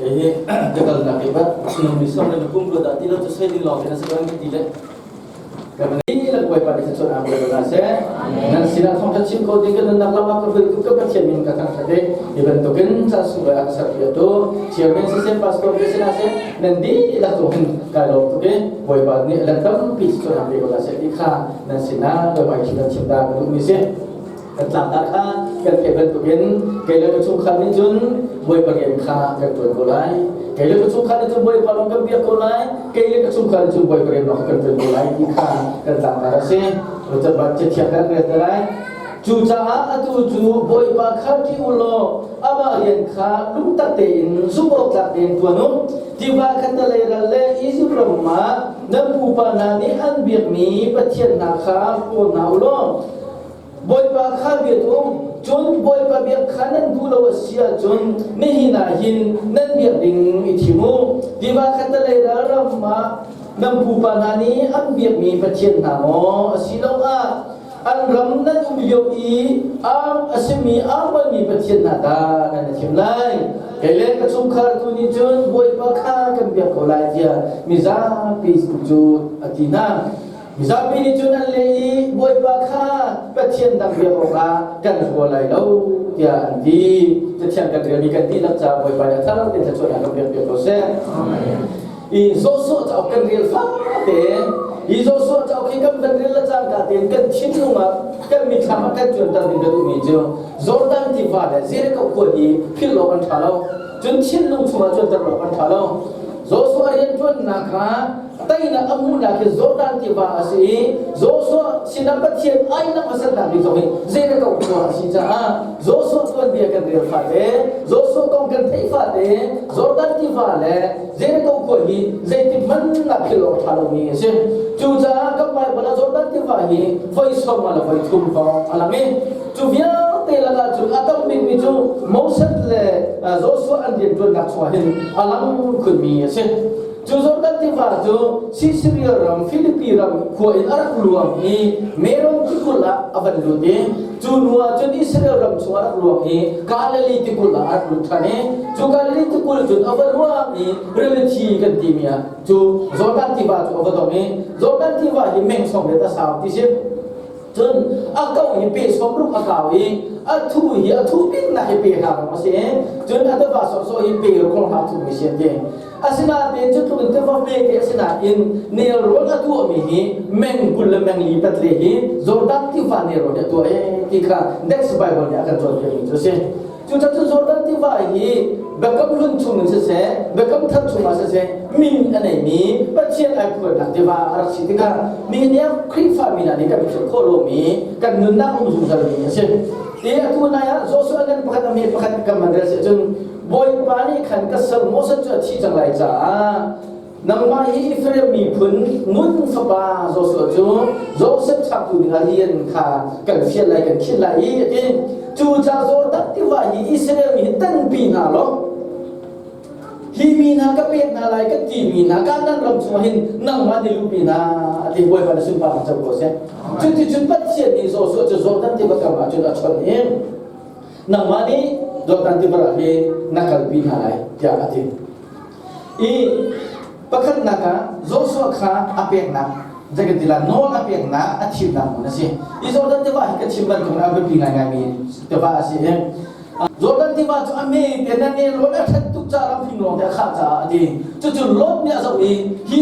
Kei hi ka kalnak ke bat mi som le kum ko dah ti lo cu sei ding lawng te na si ko ti le ka ni la koi pa ni chon am ko na se nan sinah thong tha chim ko ding kan nak lam ka hruai tu ka Pathian min ka thang thate i bantukin chan sung lai ak sar pia tu chairman si sen pastor ke sina se nan di la tu hin kai lom tu ke Bawipa nih lan tampi chon am ko na se ti kha nan sinah Bawipa khi kan chim da ka duh mi si. Kan tlangtar kha kan theih bantukin kei le ka chungkhar nih cun Bawipa rian kha kan ṭuan ko lai. Kei le ka chungkhar nih cun Bawipa lawng kan biak ko lai. Kei le ka chungkhar nih cun Bawipa rian lawng kan ṭuan ko lai ti kha kan tlangtar a si. Cathiang kan rel te lai. Cucaah atu cu Bawipa kha ṭih u law amah rian kha lungtak tein zumh awk tlak tein ṭuan u. Tiva khattelei ral le Izipt ram ah nan pupa hna nih an biakmi pathian hna kha hlaw hna u law Bawipa kha biat u, cun Bawipa biak kha nan duh lo a si ahcun nihin ah hin nan biak ding i thim u. Tiva khattelei ral ram ah nan pupa hna nih an biakmi pathian hna maw asiloah an ram nan um lio i am a simi Ammonmi pathian hna dah nan i thim lai? Kei le ka chungkhar tu nih cun Bawipa kha kan biak ko lai tiah mizapi cu a ti hna. Mizapi nih cun an leh i Bawipa kha Pathian dang biak awkah kan hlaw lai lo tiah an ti. Cathiang kan relmi kan dihlak caah Bawipa nih a thar tein thluachuahnak kan pek piak ko seh. I Joshua cauk kan rel fate hi Joshua cauk hi kan van rel le cangka tein kan thinlung ah kan mitthlam ah kan cuanter ding ka duhmi cu Jordan tiva le Jericho khua hi philh awk an ṭha lo. Cun thinlung chungah cuanter awk an ṭha lo. Joshua rianṭuannak kha teinak a hmuhnak hi Jordan tiva a si i Joshua sinah Pathian ai lang hmasatnak bik zong hi Jericho khua a si caah Joshua tuanbia kan rel fate Joshua kong kan theih fate Jordan tiva le Jericho khua hi zeitik hmanh ah philh awk ṭha lomi a si. Cucaah kan Bible ah Jordan tiva hi voi sawm le voi thum hrawng a lang i cu vialte lakah cun a tam bikmi cu Moses le Joshua an rianṭuannak chungah hin a lang khunmi a si. Cu Jordan tiva cu Sisiria ram, Filipi ram khua in a rak luang i Meron tikulh ah a van lut i cu hnu ah cun Israel ram chung a rak luang i Galilee tikulh ah a rak lut ṭhan i cu Galilee tikulh cun a va luang i Rili Thi kan timi ah cu Jordan tiva cu a va dong i Jordan tiva hi meng sawm let a sau ti si. Cun a ko hi pe sawmruk a kau i a thu hi a thu biknak hi pe hna ram a si i cun a tiva sawhsawh hi pe khong hna thu mi si an ti. Asinain cu tluk in tiva hme te asinain nelrawn a tuahmi hi meng 20 le meng li patle hi Jordan tiva nelrawn hi a tuah ee ti kha next Bible nih a kan cawnpiakmi cu a si. Cucaah Jordan tiva hi Biakam Hlun chung in siseh, Biakam Thar chungah siseh, min a neimi Pathian ai phuannak tiva a rak si tikah nihin ni ah Khrihfa mi hna nih kan philh khawh lomi kan nunnak um zungzalmi a si. I atu nai ah Joshua ngan pakhat a mi pakhat kan man rel si ahcun Bawipa nih khan ka sal Moses cu a thih cang lai caah Nangmah hi Efraim miphun Nun fapa Joshua cu Josef changtu ding ah rian kha kan fial lai kan khinh lai i a ti. Cucaah Jordan tiva hi Israel mi hi tanpi hna law hi mi hna ka pek hna lai ka ti mi hna Kanaan ram chungah hin nangmah nih luhpi hna a ti. Bawipa na sunparnak co ko seh. Cuticun Pathian nih Joshua cu Jordan tiva kam ah cun a chawnh i nangmah nih Jordan tiva ral hi na kalpi hna lai tiah a ti. I pakhatnak ah Joshua kha a peknak zeikan nawl a peknak a thimnak hmun a si. I Jordan tiva hi ka chim bantuk in a biapi ngaingaimi tiva a si i Jordan tiva cu a me te na ne rawn a ṭhat tuk caah ram hring lawng te a khah caah a ti. Cucu Lot nih a zoh i hi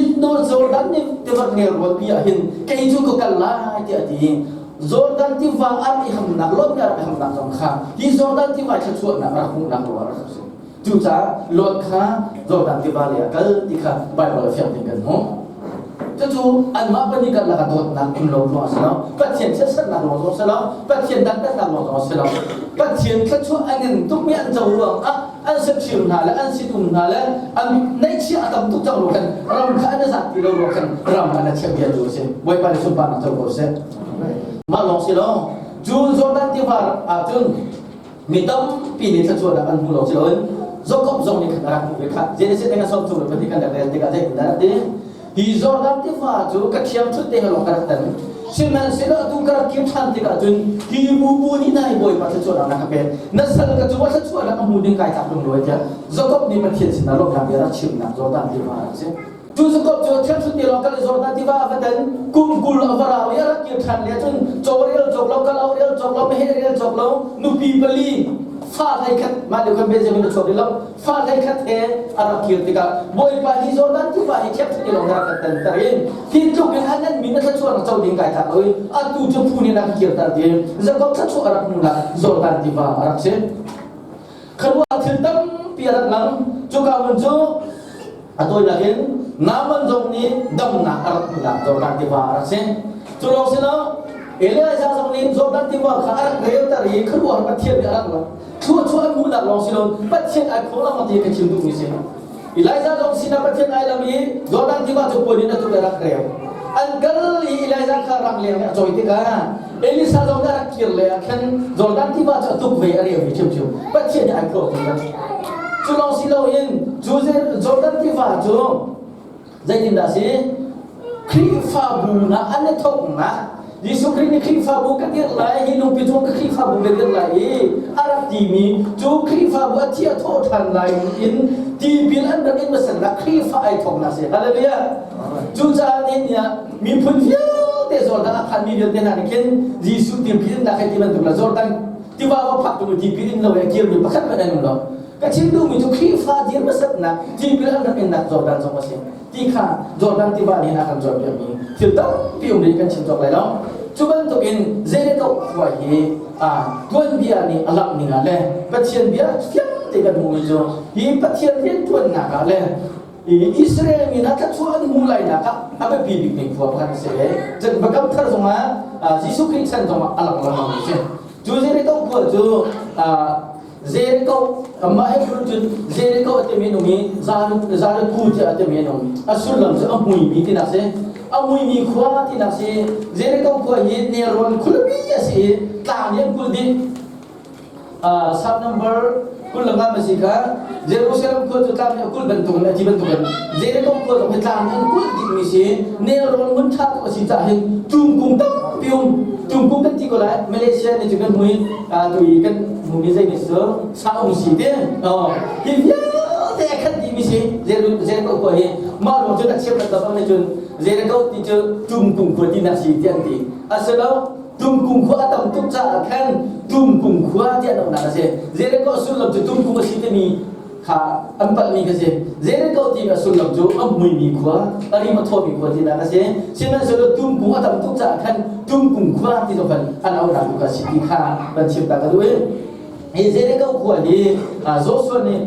Jordan nih tiva nelrawn pi ah hin kei cu ka kal lai tiah a ti. Jordan tiva a rak i hamnak Lot nih a rak i hamnak zong kha hi Jordan tiva thluachuahnak a rak hmuhnak ruangah a rak si. Cucaah Lot kha Jordan tiva lei ah kal ti kha Baibal a fiang ding kan hmuh. Cucu anmah pahnih karlak ah dawtnak um lo ruang a si lo. Pathian chiatsernak ruang zong a si lo. Pathian dantatnak ruang zong a si lo. Pathian thluachuah a ngan tukmi an co ruang ah an saṭhir hna le an sinum hna le an neihchiah a tam tuk cang ruang khan ram kha an i zat ti lo ruang khan ram an a chiah bia tu a si. Bawipa nih sunparnak co ko seh. Mah lawng si lo. Cu Jordan tiva ah cun Mi tampi nih thluachuahnak an hmu lo si loin Jakob zong nih khan a rak hmuh ve kha. Genesis kan 32 kan rak rel tikah zeitindah a ti? Hi Jordan tiva cu ka thiang ṭhut te he lawng ka rak tan. Sihmanhsehlaw atu ka rak kir ṭhan tikah cun hi bubu nih nai Bawipa thluachuahnak na ka pek. Na sal ka cungah thluachuahnak a hmu ding kai tlak lung lawi tiah Jakob nih Pathian sinah lawmhnak bia rak chimnak Jordan tiva a rak si. Cu Jakob cu thiang ṭhut te lawng kal i Jordan tiva a va tan. Kum 20 a va rau i a rak kir ṭhan le cun caw rel cawk lo, kalauk rel cawk lo, meheh rel cawk lo, nupi pali fa 11 mah lio khan Benjamin a chuak rih lo. Fa 11 he a rak kir tikah Bawipa hi Jordan tiva hi ṭhiamṭhut i lawng na rak kan tanter i hi tluk in a nan mi na thluachuah na co ding kai tlak lo i atu cu phu nih na ka kirter ti Jakob thluachuah a rak hmuhnak Jordan tiva a rak si. Kharuah thil tampi a rak lang. Cuka hmun cu a tawinak in Naaman zong nih damnak a rak hmuhnak Jordan tiva a rak si. Cu lawng si lo, Elijah zong nih Jordan tiva kha a rak relter i khuaruahhar Pathian nih a rak lang. Thluachuah an hmuhnak lawng si lo, Pathian ai phuang lengmang ti ka chim duhmi si. Elijah zong sinah Pathian ai lam i Jordan tiva cu puan in a tuk i a rak reu. An kal i Elijah kha rak leng i a cawi tikah Elisa zong nih a rak kir le ah khan Jordan tiva cu a tuk ve a reu ve ṭhiamṭhiam. Pathian nih ai phuang ti Cu lawng si loin cu Jordan tiva cu zeitindah si? Khrihfabu na an i thawknak Jesuh Khrih nih Khrihfabu ka dirh lai, hi lungpi cung ka Khrihfabu ka dirh lai i a rak timi cu Khrihfabu a thi a thawh ṭhan lai in tipil an rak in hmasannak Khrihfa ai thawknak si. Hallelujah! Cucaah nihin ni ah miphun vialte Jordan a phanmi vialte hna nih khin Jesuh tipil innak hei ti bantuk le Jordan tiva va phak tu tipil in lo i a kirmi pakhat hmanh an um lo. Ka chim duhmi cu Khrihfa dir hmasatnak tipil an rak innak Jordan zong a si. Ti kha Jordan tiva nih a kan cawnpiakmi thil tampi um rih kan chim cawk lai lo. Cu bantukin Jericho khua hi tuanbia nih a langh ning ah le Pathian bia fiang te kan hmuhmi cu hi Pathian rianṭuannak ah le Israel mi hna thluachuah an hmuh lainak ah a biapi bikmi khua pakhat a si. Cun Biakam Thar zongah Jesuh Khrih chan zongah a lang lengmang mi si. Cu Jericho khua cu Jericho mah Hebrew cun Jericho a timi nung i Jericho tiah a timi nung a sullam cu a muimi tinak si a muimi khua tinak si. Jericho khua hi nelrawn khualipi a si i tlang nih an kulh dih. Psalm number 25 a si kha. Jerusalem khua cu tlang nih a kulh bantuk in a ti bantuk in Jericho khua zong hi tlang nih an kulh dihmi si. Nelrawn hmun ṭha tuk a si caah hin tumkung tampi um. Tumkung kan ti ko lai. Malaysia nih cun kan hmui tu i kan hmumi zei nih cu saung si te hi vialte a khat dihmi si. Jericho khua hi mah ruang cun a cheukhat dang nih cun Jericho ti cu tumkung khua tinak si ti an ti. Asilo tumkung khua a tam tuk caah khan tumkung khua tiah an a si. Jericho sullam cu tumkung a si timi kha an palhmi kha si. Jericho ti a sullam cu a muimi khua, a rim a thawmi khua tinak a si. Sihmanhsehlaw tumkung a tam tuk caah khan tumkung khua ti zong khan an auhnak tu kha si ti kha kan chim ta ka duh i hi Jericho khua hi Joshua nih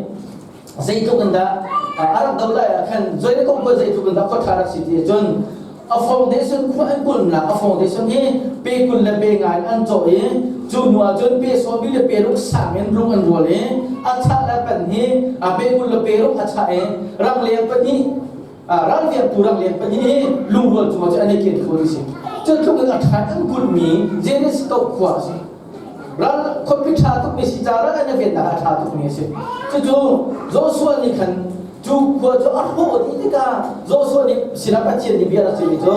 zeitluk in dah a rak do lai ah khan Jericho khua zeitluk in dah khua ṭha rak si ti cun a foundation khua an kulhnak a foundation hi pe 20 le pe 5 in an cawh i cu hnu ah cun pe 70 le pe 60 sang in lung an rual i a chah le pan hi a pe 20 le pe 60 a chah i rangleng pahnih ralvengtu rangleng pahnih hi lungrual cungah cun an i ken kho ti si. Cu tluk in a ṭha an kulhmi Jericho khua a si. Ral khuapi ṭha tukmi si caah ral an i vennak a ṭha tukmi a si. Cucu Joshua nih khan cu khua cu a hrawh dih tikah Joshua nih sinah Pathian nih bia a rak chimmi cu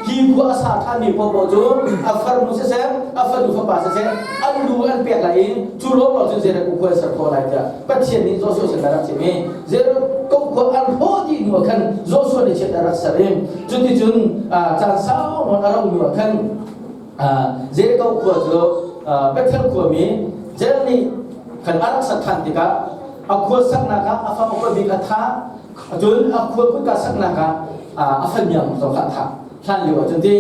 hi khua a sa ṭhanmi paohpaoh cu a farnu siseh, a fanu fapa siseh, an lu an pek lai i cu lawnglawng cun Jericho khua an ser khawh lai tiah Pathian nih Joshua sinah a rak chim i Jericho khua an hrawh dih hnu ah khan Joshua nih chiat a rak ser i cuticun caan sau nawn a rauh hnu ah khan Jericho khua cu Bethel khuami Jael nih khan a rak sak ṭhan tikah a khua saknak ah a fapa bik a thah, cun a khua kutka saknak ah a fahniang zong kha a thah. Hlan lio ah cun ti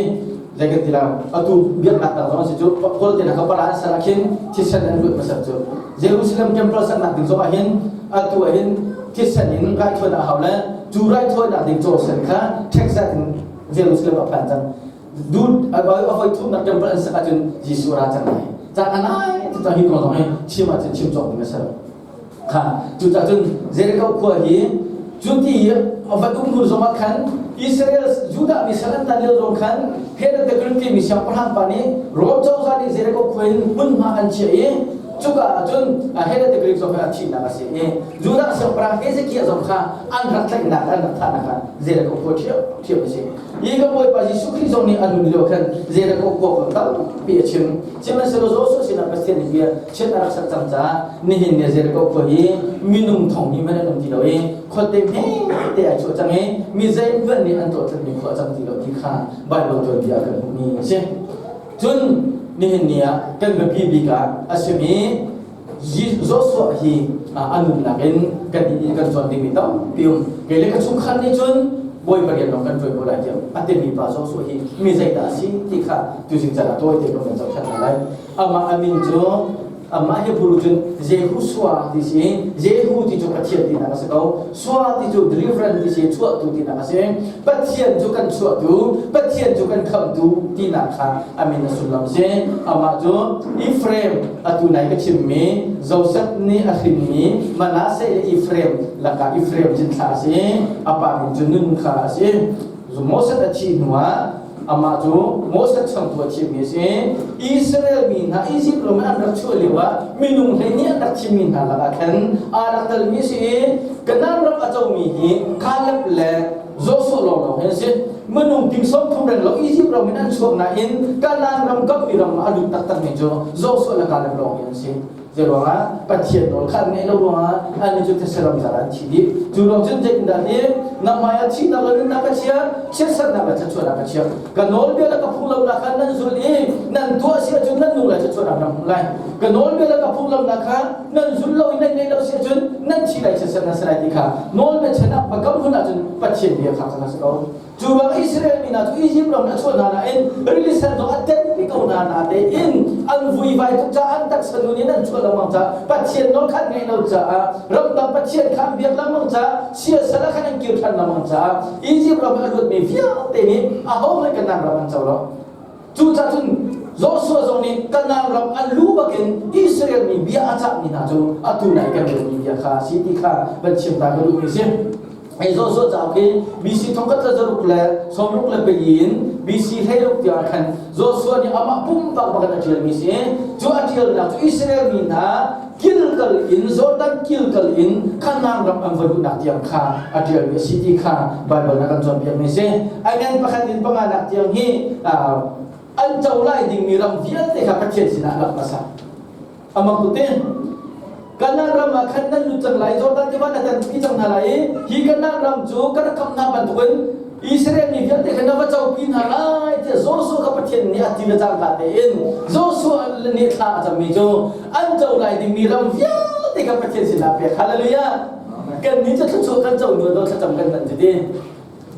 zei kan ti lo, atu biaknak dang zong a si cu Kawl te ka pala an ser ah khin thisen an luat hmasat cu Jerusalem temple saknak ding zong ah hin atu ah hin thisen in raithawinak a hau le cu raithawinak ding caw sen kha Texas in Jerusalem a phan cang. Dut a voi thumnak temple an sak ahcun Jesuh ra cang lai. Caan a nai ti hi kong zong hi chim ahcun chim cawk ding a si. Kha cucaah cun Jericho khua hi cu ti a va um hnu zong ah khan Israel Judah mi sal an tan lio zong khan Herod the Great timi siangpahrang pa nih Rom cozah nih Jericho khua in hmunhma an chiah i. Cuka ah cun Herod the Great zong kha a thihnak a si i Judah siangpahrang Hezekiah zong kha an rak tlaihnak an rak thahnak ah Jericho khua ṭhiam a si. Hi kan Bawipa Jesuh Khrih zong nih a nun lio khan Jericho khua kong tampi a chim. Sihmanhsehlaw Joshua sinah Pathian nih bia chiat a rak sak cang caah nihin ni Jericho khua hi minung thong hnih hmanh an um ti lo i khuate hmete ai chuah cang i mi zeihmanh nih an tuah mi khua a cang ti lo ti kha Baibal tuanbia ah kan hmuhmi a si. Cun nihin ni ah kan biapi bik ah a simi Joshua hi a nunnak in kan nih kan cawn dingmi tampi um. Kei le ka chungkhar nih cun Bawipa rian lawng kan ṭuan ko lai tiah a timi pa Joshua hi mi zeidah a si ti kha tuzing caan ah tawite kan van zoh ṭhan hna lai. Amah a min cu amah Hebrew cun Jehoshua ti si. Jehu ti cu Pathian tinak a si ko. Sua ti cu deliverance ti si, chuahtu tinak a si. Pathian cu kan chuahtu, Pathian cu kan khamhtu tinak kha a min a sullam si. Amah cu Ephraim atu nai ka chimmi Joseph nih a hrinmi Manasseh le Ephraim lakah Ephraim cinthlak a si. A pa min cu Nun kha a si. Moses a thih hnuah amah cu Moses changtu a thimmi a si. Israel mi hna Izipt ram in an rak chuah lioah minung hlei nih an rak thimmi hna lakah khan aa rak telmi a si i Kanaan ram a comi hi Caleb le Joshua lawnglawng hi an si. Minung ting 30 reng lo Izipt ram in an chuak nain Kanaan ram kammi ram ah a lut taktakmi cu Joshua le Caleb lawng hi an si. Zeiruangah Pathian nawl kha an ngeih lo ruangah annih cu these ram zal an thi dih. Cu ruang cun zeitindah ti na hmai ah thihnak le nunnak ka chia, chiatsernak le thluachuahnak ka chia. Ka nawlbia le ka phunglamnak kha nan zul i nan tuah si ahcun nan nung lai thluachuahnak nan hmu lai. Ka nawlbia le ka phunglamnak kha nan zul lo i nan ngeih lo si ahcun nan thi lai chiatsernak nan si lai ti kha nawlbia chan ah pakam hun ahcun Pathian bia kha kha si ko. Cu bang Israel mi hna cu Izipt ram in a chuah hna nain rili sen zong a tenpi ko hna natein an vuivai tuk caah an taksa nun in an chuah lengmang caah Pathian nawl kha an ngaih lo caah ramdang Pathian kha an biak lengmang caah siasal ah khan an kir ṭhan lengmang caah Izipt ram i a luatmi vialte nih ahohmanh Kanaan ram an co lo. Cucaah cun Joshua zong nih Kanaan ram an lu bakin Israel mi bia a cahmi hna cu atu nai kan relmi bia kha a si ti kha van chim ta ka duhmi a si. Hei Joshua cauk hi BC 1664 in BC 16 tiang khan Joshua nih amah pumpak bakin a ṭialmi si. Cu a ṭialnak cu Israel mi hna kilkal in Jordan kilkal in Kanaan ram an va luhnak tiang kha a ṭialmi a si ti kha Baibal na kan cawnpiakmi a si. A ngan pakhat in panganak tiang hi an co lai dingmi ram vialte kha Pathian sinah a lak hmasa. Amak tu te Kanaan ram ah khan nan lut cang lai Jordan tiva na tan pi cang hna lai i hi Kanaan ram cu ka rak kamh hna bantukin Israel mi vialte kha na va copi hna lai tiah Joshua kha Pathian nih a ti le cangka tein Joshua nih thla a cammi cu an co lai dingmi ram vialte kha Pathian sinah pek. Hallelujah! Kan nih cu thluachuah kan co hnu do thlacam kan manh ti.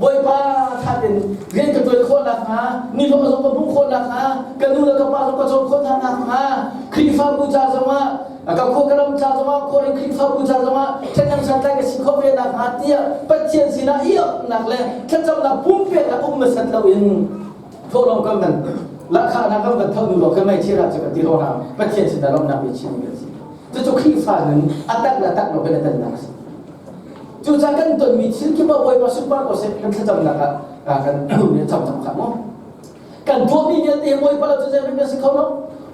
Bawipa tha tein rian ka ṭuan khawh nakhnga, nihlawh zong ka hmuh khawh nakhnga, ka nu le ka pa zong ka cawm khawh hna nakhnga, Khrihfabu ca zongah ka khua ka ram ca zongah khuaring Khrihfabu ca zongah ṭhahnem santlai ka si khawh ve nakhnga tiah Pathian sinah i awknak le thlacamnak pumpeknak um hmasat loin thawhlawm kan van lahkhahnak kan van tho nu law kan mei chira cu kan ti hna Pathian sinah lawmhnak bia chim kan si. Cucu Khrihfa nun a tak le tak lo kan i tannak a si. Cucaah kan tonmi thil kip ah Bawipa sunpar ko seh kan thlacamnak ah kan nih cam cam kha maw? Kan tuahmi vialte Bawipa lo cu zeihmanh kan si kho lo.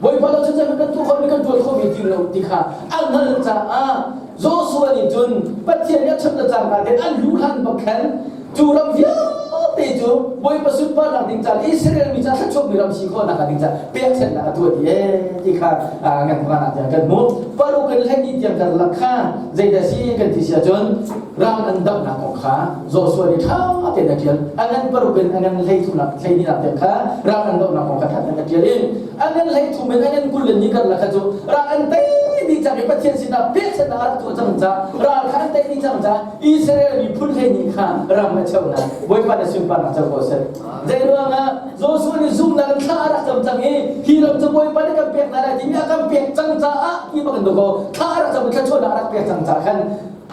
Bawipa lo cu zeihmanh kan tuah kho mi kan tuah kho mi ti lo ti kha an hngalh caah Joshua nih cun Pathian nih a chimh le cangka tein an luh hlan bak khan cu ram vialte cu Bawipa sunparnak ding ca Israel mi ca thluachuakmi ram si khawhnak ding ca pekchanhnak a tuah dih ee ti kha ngan panganak tiang kan hmuh. Paruk in hleihnih tiang karlak kha zeidah si kan ti si ahcun ral an dohnak kong kha Joshua nih ṭha tein a ṭial. A ngan paruk in a ngan hleithumnak hleihnih tiang kha ral an dohnak kong kha ṭha tein a ṭial i a ngan hleithum in a ngan 20 le ni karlak kha cu ral an tei dih cang i Pathian sinah pekchanhnak a rak tuah cang caah ral kha an tei dih cang caah Israel miphun hleihnih kha ram a cheu hna. Bawipa na sunparnak co ko seh. Zei ruangah Joshua nih zumhnak in thla a rak cam cang i hi ram cu Bawipa nih kan pek hna lai timi a kan pek cang caah ti bak in dawkaw thla a rak cam i thluachuahnak a rak pek cang caah khan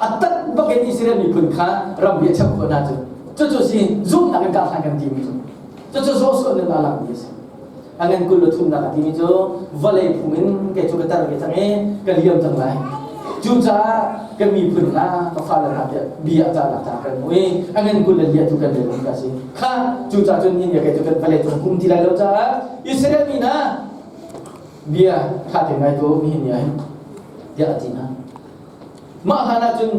a tat bak in Israel miphun kha ram bi a cheuh khawh hna cu cucu si zumhnak in kah hlan kan timi cu cucu Joshua nun a langmi a si. A ngan 20 le thumnak a timi cu vawlei phung in kei cu ka tar ve cang i ka liam cang lai. Cucaah kan miphun hna ka fale hna tiah bia a cahnak ca kan hmu i a ngan 20 le lia tu kan rel ka si. Kha cucaah cun hin kei cu kan vawlei cung kum ti lai lo caah Israel mi hna. Bia ṭha te ngai ko nihin ni ah hin tiah a ti hna. Mah hlan ah cun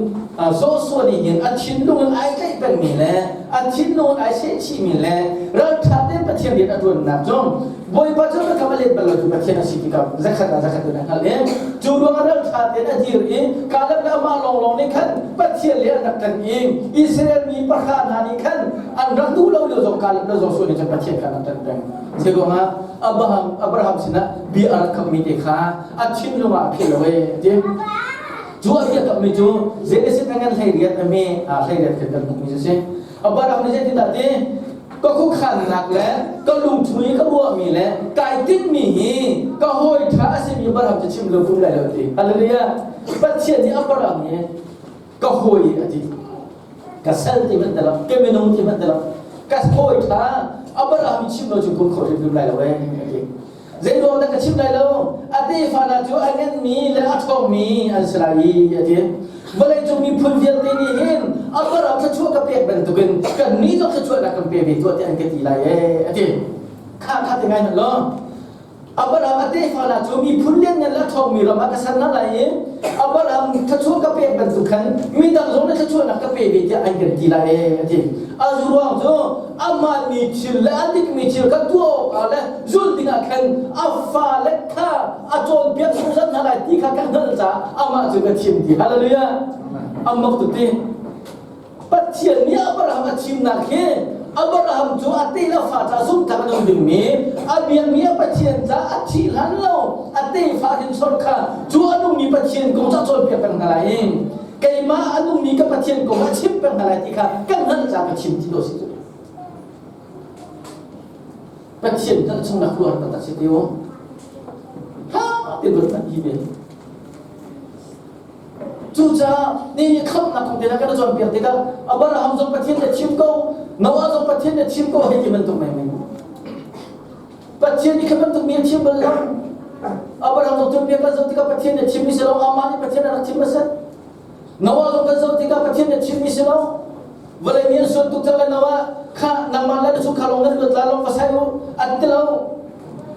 Joshua nih hin a thinlung in ai tlaih pengmi le a thinlung in ai sehchihmi le ralṭha tein Pathian rian a ṭuannak cu Bawipa cu ka kam a let bal lo tu Pathian a si tikah zakhat ah zakhat in a hngalh i cu ruangah ralṭha tein a dir i Kaleb le amah lawnglawng nih khan Pathian le an rak ṭan i Israel mi pahra hna nih khan an rak duh lo lio zong Kaleb le Joshua nih cun Pathian kha an rak ṭan peng. Zeiruangah Abraham Abraham sinah bia a rak kammi te kha a thinlung ah a philh lo ee ti. Cu a bia kammi cu Genesis a ngan 18 a me a 18 kan kan hmuhmi a si. Abraham nih zeitindah ti ka khuakhannak le ka lungthu i ka ruahmi le kai tinhmi hi ka hawi ṭha a simi Abraham cu chim lo kum lai lo ti. Hallelujah. Pathian nih Abraham hi ka hawi a ti. Ka sal ti hmanh ti lo, ka minung ti hmanh ti lo. Ka hawi ṭha Abraham chim lo cu kum kho hrim lai lo ee a ti. Zeiruang dah ka chim lai lo? A tefa hna cu a nganmi le a ṭhawngmi an si lai i a ti. Vawleicung miphun vialte nih hin Abraham thluachuah ka pek bantukin kannih zong thluachuahnak kan pe ve tuah tiah an ka ti lai ee a ti. Kha kha ti ngai hmanh law. Abraham a tefa hna cu miphun lianngan le a ṭhawngmi ram ah ka ser hna lai i Abraham thluachuah ka pek bantuk khan midang zong nih thluachuahnak ka pe ve tiah an kan ti lai ee a ti. A ruang cu amah mi thil le a dikmi thil kha tuah awkah le zulh dingah khan a fale kha a cawnpiak zungzal hna lai ti kha ka hngalh caah amah cu ka thim ti. Hallelujah. Amok tu ti. Pathian nih Abraham a thimnak hi Abraham cu a te le fa ca zumhtlak an um dingmi a biakmi a Pathian ca a thih hlan lo a tefa hrinsor kha cu a nungmi Pathian kong ca cawnpiak peng hna lai i keimah a nungmi ka Pathian kong a chimh peng hna lai ti kha kan hngalh ca ka chim ti dawh si cu. Pathian hngalh chung nak ruah taktak si ti u. Ha ti ruat hmanh hi ve. Cucaah ni nih khamhnak kong te kan cawnpiak tikah Abraham zong Pathian na chim ko, Noah zong Pathian na chim ko hei ti bantuk menmen. Pathian nih kha bantuk mi a chim bal lo. Abraham zong cawnpiak kan zoh tikah Pathian na chimmi si lo, amah nih Pathian a rak chim a si. Noah zong kan zoh tikah Pathian na chimmi si lo. Vawlei mi an sual tuk cang le Noah kha nangmah le na chungkhar lawng nan luat la lawng va sai u an ti lo.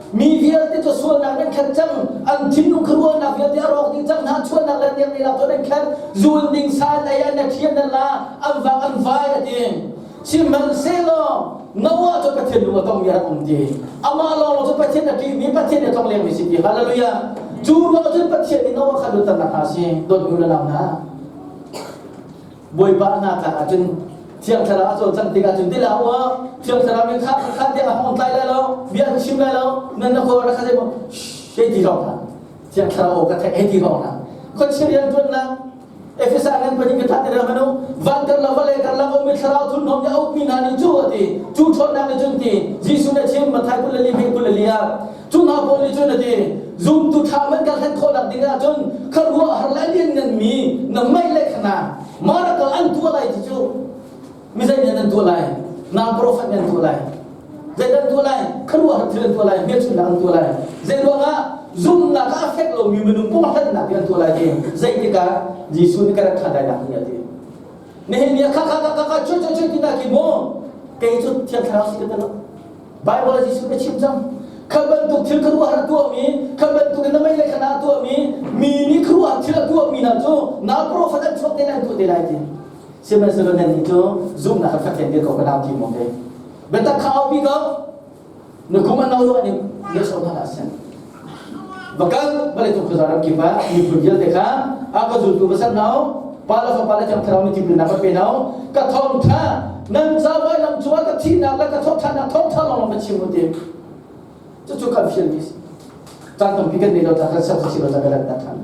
Mi vialte cu sualnak nan khat cang, an thinlung khuaruahnak vialte a rawk dih cang hna, chuahnak le tiang lak cu nan khat, zun ding sa an ei, an thian nan la, an vang an vai a ti. Sihmanhsehlaw Noah cu Pathian lung a tongmi a rak um ti. Amah lawng cu Pathian a ṭihmi, Pathian a tlong lengmi si ti. Hallelujah. Cu ruang cun Pathian nih Noah kha luatternak hna si. Dawtmi u le nau hna. Bawipa hna tlak ahcun Thiang Thlarau a cawlcangh tikah cun ti hlah u Thiang Thlarau nih kha kha tiang a hong tlai lai lo bia an chim lai lo nan na khaw kha zei maw hei ti hrawng hna Thiang Thlarau aw ka theih hei ti hrawng hna khuachia rian ṭuannak Efesa ngan pahnih ka thah ti manu van karlak vawlei karlak ummi thlarau thurhnawm nih a ukmi hna nih cu a ti cu ṭhawnnak nih cun ti Jesuh nih a chim Matthai 24 24 ah Cu hna pawl nih cun a ti, zumtu ṭha man kan hlen khawhnak ding ahcun khuaruahhar le a liannganmi na mei le khana miracle an tuah lai ti cu mizei nih nan tuah lai? Nang profet nih an tuah lai. Zeidah an tuah lai? Khuaruahhar thil an tuah lai, hmelchunhnak an tuah lai. Zei ruangah zumhnak ah a fek lomi minung pumhlannak an tuah lai ti zeitikah Jesuh nih ka rak ṭhan lai nak ni a ti. Nihin ni ah kha kha kha kha cu cu cu ti na ki mu kei cu Thiang Thlarau si ka ti lo. Bible ah Jesuh ka chim cang. Kha bantuk thil khuaruahhar tuahmi, kha bantuk in na mei le khana tuahmi, mi nih khuaruahhar thil a tuahmi hna cu na profet an chuak te lai an tuah te lai ti. Sihmanhsehlaw nan nih cu zumhnak a fek dir ko ka nau ti mo te. Biatak kha aupi ko. Na kum an nau ruah ning ne so hna sen. Bakal bale tu khuza ram kip ah miphun vialte kha a ka zultu va ser nau pa le fapa le thiang thlarau nih tipilnak va pe nau ka thawngtha nan ca vailam cungah ka thihnak le ka thawhthannak thawngtha lawng va chim u ti cucu kan fial mi si caan tampi kan nei lo ca kan ser si lo ca kan rat than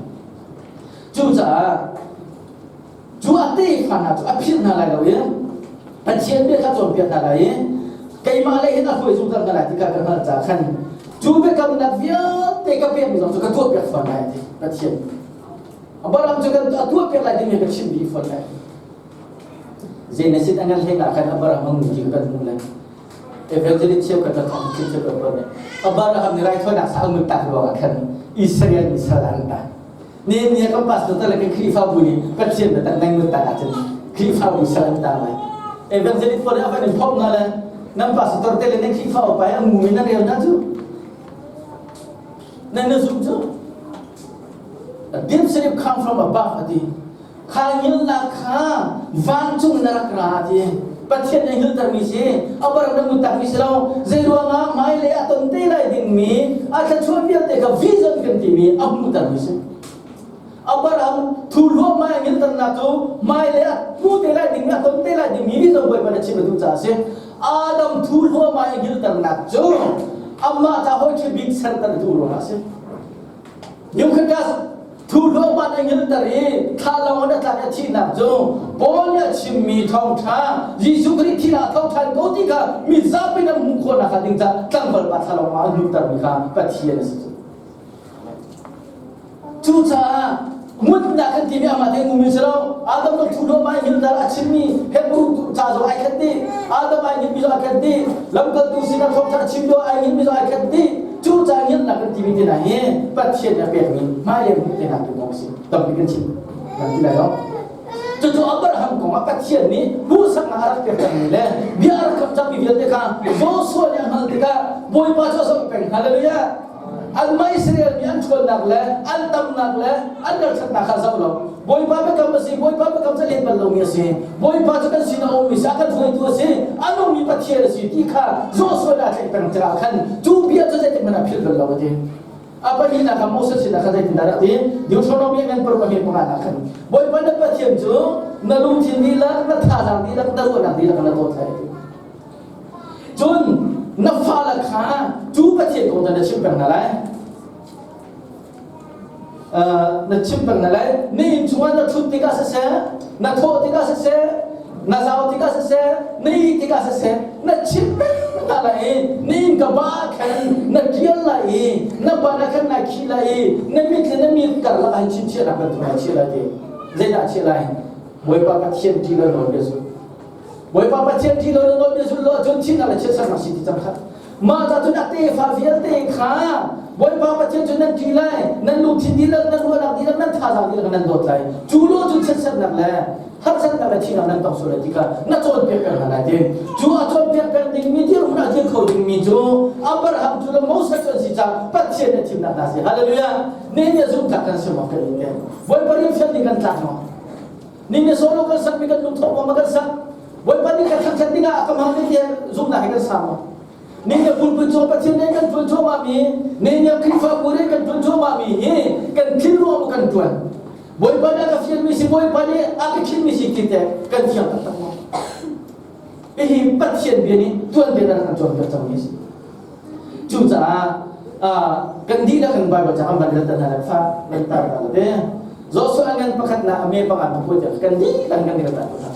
cucaah cu a tefa hna cu a philh hna lai lo i Pathian bia kha cawnpiak hna lai i keimah lei hin a hruai zungzal hna lai ti kha ka hngalh caah khan cu biakamnak vialte ka pekmi zong cu ka tuahpiak fawn lai ti Pathian Abraham cu kan a tuahpiak lai dingmi ka chim dih fawn lai Genesis a ngan hlei ah khan Abraham hung ti kan hmuh lai Evangelist cheukhat le thawng chim cheukhat pawl nih Abraham nih raithawinak sa a tak ruangah khan Israel mi sal an ta Nihin ni ah kan pastor le kan Khrihfabu nih Pathian biatak ngai mun tak ahcun Khrihfabu sal an tang lai. Evangelist pawl nih a van in phomh hna le nan pastor te le nan Khrihfa upa i a mumi nan rel hna cu. Nan na zum cu? A deep sleep come from above ati. Kha ngilnak kha vancung na rak ra ati. Pathian na ngiltermi si, a barak na nguntakmi si lo. Zei ruangah hmailei a ton te lai dingmi a thluachuah vialte kha vision kan timi a hmuhtermi si. Abraham thu hluahmah a ngilternak cu hmailei a hmu te lai dingmi a ton te lai dingmi vision Bawipa na chim a duh caah a si. Adam thu hluahmah a ngilternak cu amah ca hawi ṭha bik serter a duh ruangah a si. Eutychus thu hluahmah na ngilter i thlalawng in a tlak i a thihnak cu Paul nih a chimmi thawngṭha Jesuh Khrih thihnak a tho ṭhan ko ti kha mi zapi nan hmuh khawhnak hnga ding caah tlangval pa thlalawng ah a hnuhtermi kha Pathian a si. Cucaah ngutnak kan timi amah te ngumi si lo. Adam lo thu hluahmah in ngilter a chimmi Hebrew ca zong ai khat dih. Adam ai ngilmi zong ai khat dih. Lamkaltu sinah thawngṭha a chim lio ai ngilmi zong ai khat dih. Cucaah ngilnak kan timi te hna hi Pathian nih a pekmi hmailei hmuh te hna tu kong a si. Tampi kan chim kan ti lai lo. Cucu Abraham kong ah Pathian nih hmuhsaknak a rak pek cangmi le bia a rak kamh cangmi vialte kha Joshua nih a hngalh tikah Bawipa cu a zoh peng. Hallelujah! Anmah Israel mi an ṭhawnnak le an tamnak le an ralṭhatnak kha zoh lo. Bawipa biakam a si, Bawipa biakam cu let bal lomi a si. Bawipa cu kan sin a ummi si, a kan hruaitu a si, a nungmi Pathian a si ti kha Joshua nih a tlaih peng tikah khan cu bia cu zeitik hmanh ah philh bal lo a ti. A pahnihnak kha Moses sinah khan zeitindah rak ti? Deuteronomy ngan paruk a hme panganak khan Bawipa na Pathian cu na lungthin dihlak, na thazaang dihlak, na ruahnak dihlak na dawt lai a ti. Cun na fale kha cu Pathian kong na chimh peng hna lai. Na chimh peng hna lai. Na inn chungah na ṭhut tikah siseh, na thawh tikah siseh, na zau tikah siseh, na ih tikah siseh, na chimh peng hna lai i na inn ka ba khan na ṭial lai i na ban ah khan naa khih lai i na mit le na mit karlak ah hin chimchiahnak bantuk naa chiah lai ti. Zeidah chiah lai? Bawipa Pathian ṭih lo nawl bia cu. Bawipa Pathian ṭih lo na nawlbia zulh lo ahcun thihnak le chiatsernak si ti cang kha. Mah ca cun a tefa vialte kha Bawipa Pathian cu nan ṭih lai, nan lungthin dihlak, nan ruahnak dihlak, nan thazaang dihlak nan dawt lai. Cu lo cun chiatsernak le harsatnak le thihnak nan tong sual lai ti kha na cawnpiak peng hna lai ti. Cu a cawnpiak peng dingmi dirhmun ah dir kho dingmi cu Abraham cu le Moses cu an si caah Pathian nih a thimnak hna si. Hallelujah! Nihin zumhtlak kan si maw kan in te. Bawipa rian fial ding kan tlak maw? Ning solo kan sak mi kan lungthawh ma kan sak. Bawipa nih kan thangthat dingah a ka hmang ti tiah zumhnak he kan sa maw? Ning le pulput cung Pathian nih kan ṭuan cuahmah mi, ning le Khrihfabu nih kan ṭuan cuahmah mi hi kan thil ruang kan ṭuan. Bawipa nih a ka fialmi si, Bawipa nih a ka khinmi si ti teh kan thiang taktak maw? Hihi Pathian bia nih tuanbia na kan cawnpiak cangmi a si. Cucaah kan dihlak in Bible ca kan van rel hna le fa nan tar ta le Joshua ngan pakhatnak a me panga pakua tiang kan dihlak kan rel ta hna.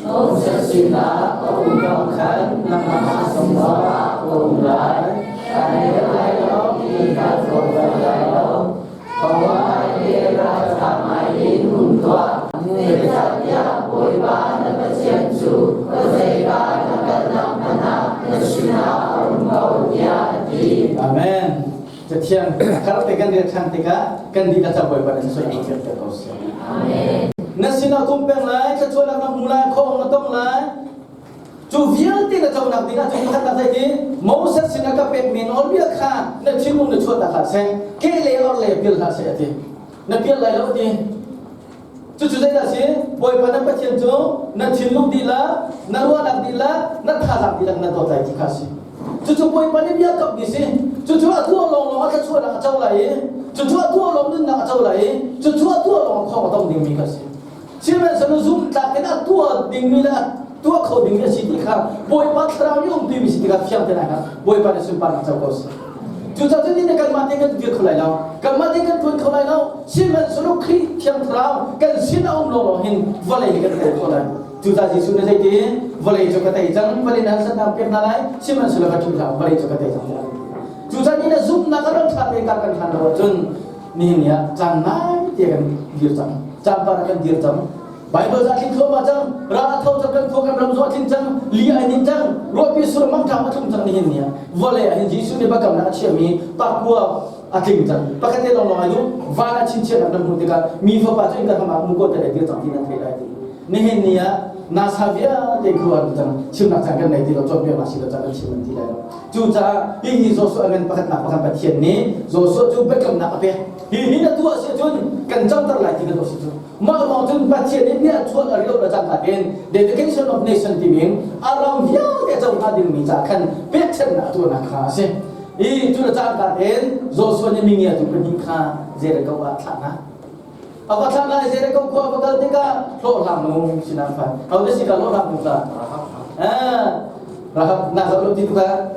Moses sinah ka um bang khan nangmah sinah ka um lai. Kan rel lai lo ti kan tlawm bal lai lo. Bawipa na Pathian cu khuazeika na kalnak hmanh ah na sinah a um ko, tiah a ti. Amen. Cathiang thar te kan rel ṭhan tikah kan dihlak ca Bawipa nih sual kan thianter ko seh. Amen. Na sinah kum peng lai, thluachuahnak na hmu lai, khuaawng na tong lai. Cu vialte na conak dingah cun pakhat tak zei ti Moses sinah ka pekmi nawlbia kha na thinlung na chuahtak hlah seh, ke le or le pial hlah seh a ti. Na pial lai lo a ti. Cucu zeidah si? Bawipa na Pathian cu na thinlung dihlak, na ruahnak dihlak, na thazaang dihlak na dawt lai ti kha a si. Cucu Bawipa nih bia kamhmi si. Cucu a tuah lawnglawng a thluachuahnak a co lai i, cucu a tuah lawng nunnak a co lai i, cucu a tuah lawng a khawng a tong dingmi kha a si. Sihmanhsehlaw zumhtlak in a tuah dingmi le a tuah kho dingmi a si ti kha Bawipa thlarau nih umpi mi si tikah fiang te lai kha Bawipa nih sunparnak co ko seh. Cucaah cun ni kanmah te kan dir kho lai lo. Kanmah te kan tuan kho lai lo. Sihmanhsehlaw Khrih Thiang Thlarau kan sin a um lawnglawng hin vawlei hi kan tei kho lai. Cucaah Jesuh nih zeiti vawlei cu ka tei cang, vawlei na harsatnak pek hna lai, sihmanhsehlaw ka ṭih hlah, vawlei cu ka tei cang tiah. Cucaah ni na zumhnak a ram ṭha te ka kan hlan lo ahcun nihin ni ah caan ngai te kan dir cang caan par ah kan dir cang Bible ca tling thluahmah cang ra a tho cang kan khua kan ram zo a tling cang li ai nin cang ruahpi sur mangṭam a tlung cang nihin ni ah vawlei ah hin Jesuh nih biakamnak a chiahmi pakua a tling cang pakhat te lawnglawng ai duh van ah chinchiahnak nan hmuh tikah mi fapa cu innka hram ah muko te dir cang ti nan theih lai ti nihin ni ah. NASA vialte khua cang chimnak cang kan nei ti lo cawnpiak si lo cang kan chim an ti lai lo. Cucaah hihi Joshua ngan pakhatnak pakhat Pathian nih Joshua cu biakamnak a pek. Hi hi na tuah si cun kan camter lai ti na tuah si cu. Mah ruang cun Pathian nih bia chuah a rio la cangka tein dedication of nation timi a ram vialte co hnga dingmi ca khan pekchanhnak a tuahnak kha a si. I cu le cangka tein Joshua nih mingiatu pahnih kha Jericho ah thlah hna. A va thlah lai Jericho khua va kal tikah hlawhhlang nu sinah phan. Ho te si ka hlawhhlang nu ka? Ah, Rahab na zoh lo ti tu ka?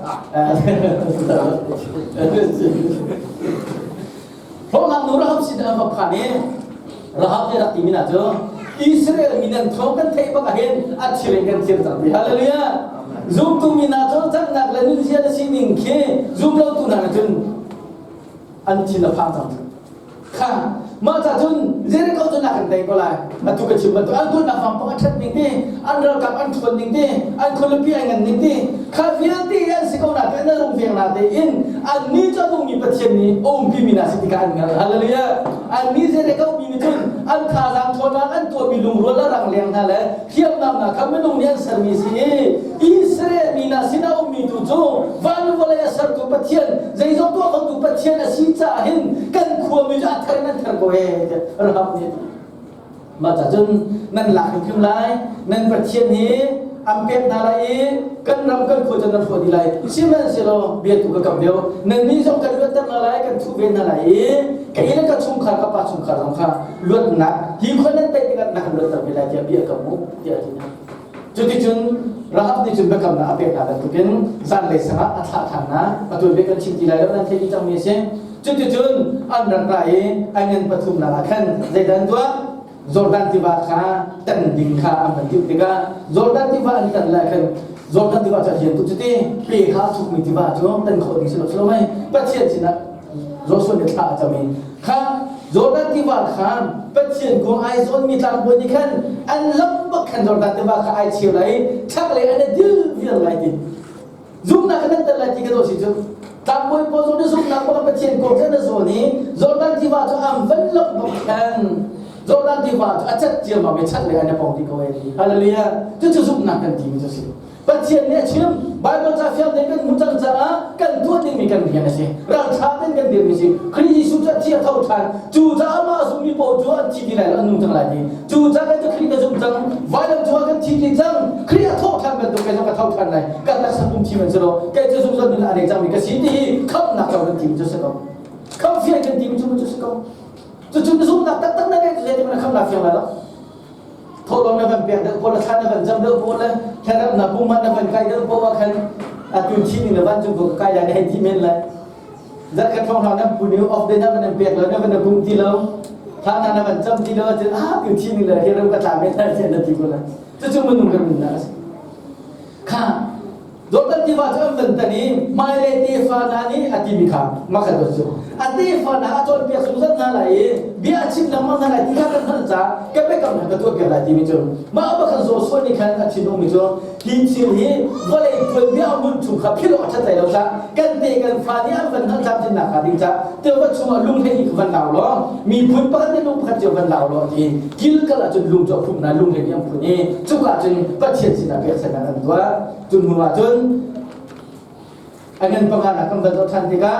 Hlawhhlang nu Rahab sinah va phan i Rahab nih rak timi na cu Israel mi nan thawng kan theih bak ahhin a thir in kan thir cang ti. Hallelujah. Zumtu mi hna cu cannak le nunzia na sining khi zum lo tu hna cun an thin a phang cang. Kha mah ca cun Jericho cu na kan tei ko lai. Atu ka chim bantuk an kulhnak fangpang a ṭhat ning te, an ralkap an ṭhawn ning te, an khualipi an ngan ning te, kha vialte an si ko na te, an rungveng na te in annih cu a nungmi Pathian nih a umpi mi hna si tikah an hngalh. Hallelujah. Annih Jericho mi nih cun an thazaang ṭhawnnak an tuahmi lungrual a rang leng hna le hriamnam hna kha minung nih an sermi si i Israel mi hna sin a ummi tu cu van vawlei a sertu Pathian zeizong tuah khotu Pathian a si caah hin kan khuami cu a ther in an ther ko he tiah Rahab nih mah ca cun nan lak hrimhrim lai nan Pathian hi an pek hna lai i kan ram kan khua cu nan hrawh dih lai sihmanhsehlaw bia tu ka kam deuh nannih zong kan luatter hna lai kan thuh ve hna lai i kei le ka chungkhar ka pa chungkhar zong kha luatnak hi khua nan tei tikah na kan luatter ve lai tiah bia ka hmuh tiah a ti hna. Cuticun Rahab nih cun biakamnak a pek hna bantukin zanlei sangah a thlah ṭhan hna. Atu bia kan chim ti lai lo nan theih dih cangmi a si. Cuticun an rak ra i an inn pathumnak ah khan zeidah an tuah? Jordan tiva kha tan ding kha an van timh tikah Jordan tiva an tan lai khan Jordan tiva cu a lian tuk cuti pe kha a thukmi tiva cu tan khawh ding si lo si lo mei Pathian sinah Joshua nih thla a cam i kha Jordan tiva kha Pathian kung ai zawnmi tlangbawi nih khan an lam bak khan Jordan tiva kha ai cheu lai i chaklei an i dil vial lai ti zumnak kan tel lai ti ka si cu tlangbawi pawl zong nih zumnak bak Pathian kong cu an zawn i Jordan tiva cu an van lam bak khan Jordan tiva cu a cat ciammam i chaklei an i pong ti ko ai hallelujah cucu zumhnak kan timi cu si Pathian nih a chim. Baibal ca fiang tein kan hmuh cang caah kan tuah dingmi kan rian a si. Ralṭha tein kan dirmi si. Khrih Jesuh cu a thi a tho ṭhan. Cu caah amah a zummi paoh cu an thi ti lai lo, an nung cang lai ti. Cu caah kan cu Khrih ka zum cang. Vailam cungah kan thi ti cang. Khrih a thawh ṭhan bantuk kei zong ka tho ṭhan lai. Kan taksa pum thi man si lo. Kei cu zungzal nun a nei cangmi ka si ti hi khamhnak co kan timi cu si ko. Khamh fiang kan timi cu cu si ko. Cucu zumhnak taktak na ngeih cu zeitin na khamhnak fiang lai lo. Thawhlawm na van pek deuh pawl le thla na van cam deuh pawl le thlarau na pum na van kai deuh pawl ah khan atu thi ning na van cung ko kai lai na hei ti men lai. Zarkhat thong hna nan pu ni off day na van an pek lo na van pum ti lo thla na na van cam ti lo cun ah tu thi ning le hi ram ka tla men lai tiah na ti ko lai. Cucu minung kan nunnak a si. Kha Jordan tiva cu an van tan i hmailei tefa hna nih a timi kha makhat cu a tefa hna a cawnpiak zungzal hna lai i bia a chim lengmang hna lai ti kha kan hngalh caah ka biakam hna ka tuahpiak lai timi cu mah bakhan Joshua nih khan a thinung mi cu hi thil hi vawlei tuanbia a mun chung kha philh awk a ṭhat lai lo caah kan te kan fa nih an van hngalh tlamtlin nak hnga ding caah tiva chungah lung hlei nih van lau law miphun pakhat nih lung pakhat cio van lau law ti Gilgal ah cun lung cu a phum hna lung hlei nih an phun i cuka cun Pathian sinah pekchanhnak an tuah. Cu hnu ah cun a ngan panganak kan van zoh ṭhan tikah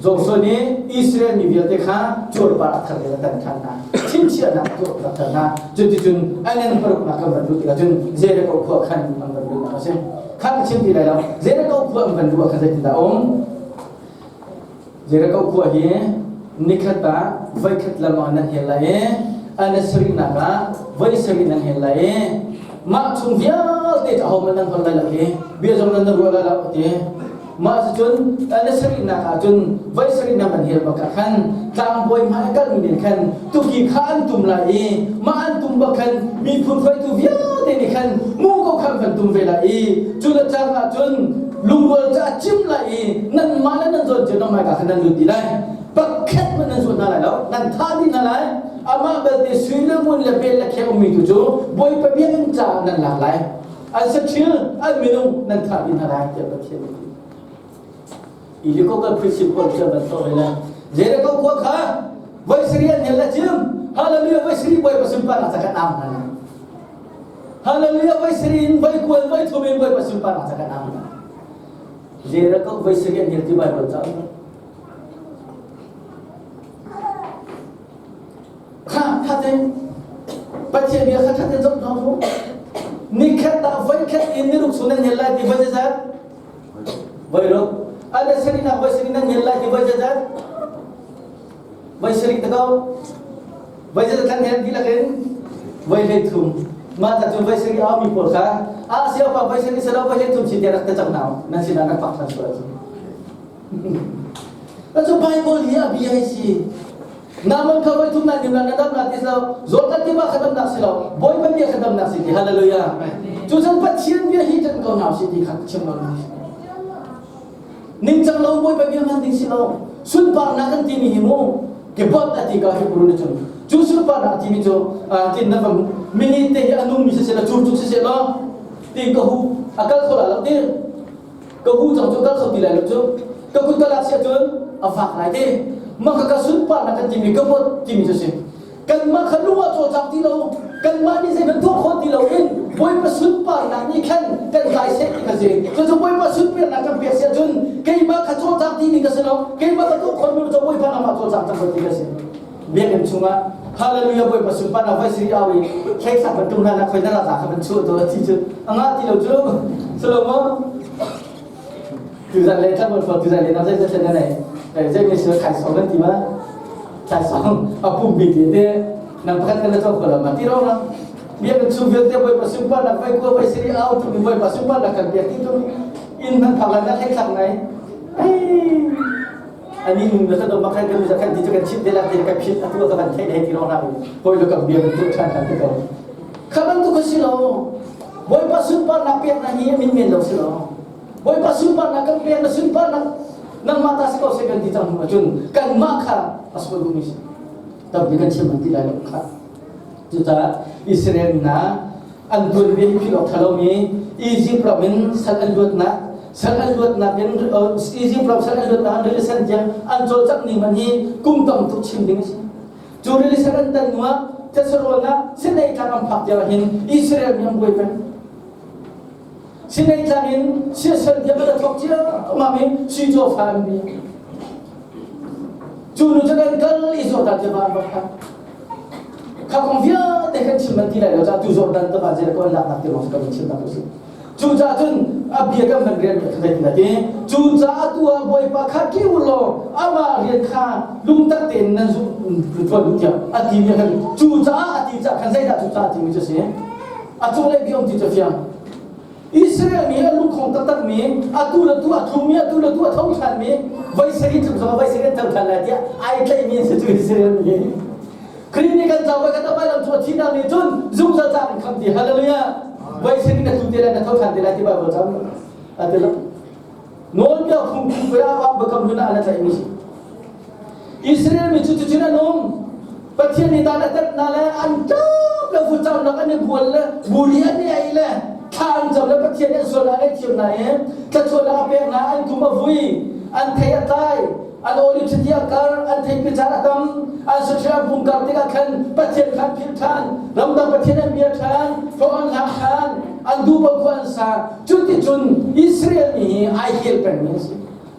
Joshua nih Israel mi vialte kha cuarpar a thar in a tan ṭhan hna. Chimchiahnak a tuah ṭhan hna. Cuticun a ngan paruknak kan van luh tikah cun Jericho khua khan an van luhnak a si. Kha ka chim ti lai lo. Jericho khua an van luh ah khan zeitindah a um? Jericho khua hi nikhat ah voikhat lengmang nan hel lai i an sarihnak ah voi sarih nan hel lai i mah chung vialte cu ahohmanh nan hol lai lo hi bia zong nan ruah lai lo ti mah cun an sarihnak ah cun voi sarih nan van hel bak ah khan tlangbawi hmai kalmi nih khan tuki kha an tum lai i mah an tum bak khan miphun hruaitu vialte nih khan mu ko khan van tum ve lai i cu le cang ah cun lungrual cu a cim lai i nanmah le nan zawn cio nan hmaika khan nan lut dih lai pakhat hmanh nan zuat hna lai lo nan thah dih hna lai amah belte sui le ngun le bel le kheng ummi tu cu Bawipa biakinn caah nan lak lai an saṭhil an minung nan thah dih hna lai tiah Pathian nih a ti. Ilikokal principle cu ban to ve lai Jericho khua kha voi sarih an hel le cim hallelujah voi sarih Bawipa sunparnak ca kan au hna lai. Hallelujah voi sirin voi kual voi thum in voi pasun pa nak kan ang. Jera ko voi sirin hil ti Bible cha. Kha kha ten Pathian bia kha kha ten zong zong hu. Ni khat ta voi khat in ni ruk sun nan hel lai ti voi zat. Voi ruk. Ana sirin na voi sirin nan hel lai ti voi zat. Voi sirin ta ko. Voi zat kan hel ti lakin voi hlei thum. Ma ta cu voi sirin a mi pawl kha a sia pa voi sirin selo voi hlei thum si te rak te chang nau nan sin ah rak pak than sual. Cu Bible hi a bia hi si. Naman kha voi thum na nim na dam na ti lo Jordan tiva kha dam nak si lo Bawipa bia kha dam nak si ti hallelujah. Cu cun Pathian bia hi kan ko nau si ti kha chim lo ni. Ningcang lo Bawipa bia hman ding si lo. Sunparnak kan timi hi mu ke bot a ti ka hi buru ni cun. Cu sunparnak timi cu tin na fam mini te hi anung mi si se la cur cuk si se lo ti ka hu akal khola lo ti ka hu cang cu kal kho ti lai lo cu ka kut ka lak si ahcun a fak lai ti mah ka ka sunparnak kan timi ka bot timi cu si kanmah kha lung ah cawlcang ti lo kanmah nih zeihmanh tuah khawh ti lo in Bawipa sunparnak nih khan kan kai seh ti kha si cucu Bawipa sunparnak kan pek si ahcun keimah kha cawlcang ti ding ka si lo keimah ka tuah khawh mi cu Bawipa nangmah cawlcang cang ko ti ka si biakinn chungah hallelujah Bawipa sunparnak voi siri au i thlei sak bantuk hna na khoi na ra kha ban chuah to ti cu anga ti lo cu Solomon tuzan le thlabon fo tuzan le na zai zai na nei zai mi sir khai song kan ti ma khai song a pum bi ti te nang pakhat kan la chok ko la ma ti ro la biakinn chung vialte Bawipa sunparnak voi kua voi siri au tu mi Bawipa sunparnak kan biak ti tu in nan phak la na thlei thlak nai ani nung na kan makan kan bisa kan ti kan chim te la te ka phit atu ka ban thei dei ti ro na hoi lo kan bia tu than than te ko khaban tu ko si lo Bawipa sunparnak pek na hi min men lo si lo Bawipa sunparnak kan pek na sunparnak nangmah ta si ko se kan ti cang hnu ahcun kanmah kha a sual duhmi si tampi kan chim an ti lai lo kha cucaah Israel hna an tuanbia hi philh awk ṭha lomi Egypt ram in sal an luatnak sal an luatnak in Egypt ram sal an luatnak an rili sen tiang an cawlcangh ning man hi kum tam tuk chim ding a si cu rili sen an tan hnuah Thessalon ah Sinai tlang an phak tiang hin Israel mi an buai peng Sinai tlang in siasal tiang an thok cia ma mi si caw fa an bi cu nu cu kan kal i Jordan tiva an va phan Kha kong vialte kan chim man ti lai lo caah tu Jordan tiva Jericho an laknak ti lawng kan chim nak si. Cucaah cun a bia kan van rian ka thei na ti. Cucaah tu ah Bawipa kha ki u law amah rian kha lungtak tein nan zumh tuan u tiah a ti mi khan cucaah a ti caah khan zeidah cucaah a ti mi cu si. A cunglei bia um ti cu fiang. Israel mi a lungkhong taktak mi atu le tu a thlumi atu le tu a tho ṭhan mi voi sarih tluk zong voi sarih tho ṭhan lai tiah ai tlaih mi an si cu Israel mi Khrih nih kan cau kan vai lam cu a thihnak nih cun zungzal ca in kham ti hallelujah voi sarih na tlu te lai na tho ṭhan te lai ti Bible cam a ti lo nawlbia phung phung pe ah bakam hun ah na tlaih mi si Israel mi cu cucun an um Pathian nih dan a tat hna le an ṭap le vucamnak an i bual le buri an i ei le thla an cam le Pathian nih an sual an ngaihthiam hna i thluachuahnak a pek hna an kum a vui an thei a tlai an olive chiti a kar an theipi caan a tam an saṭil an pung kar tikah khan Pathian kha an philh ṭhan ramdang Pathian an bia ṭhan hlawh an hlang ṭhan an duh paoh khua an sa cuticun Israel mi hi ai hel pengmi an si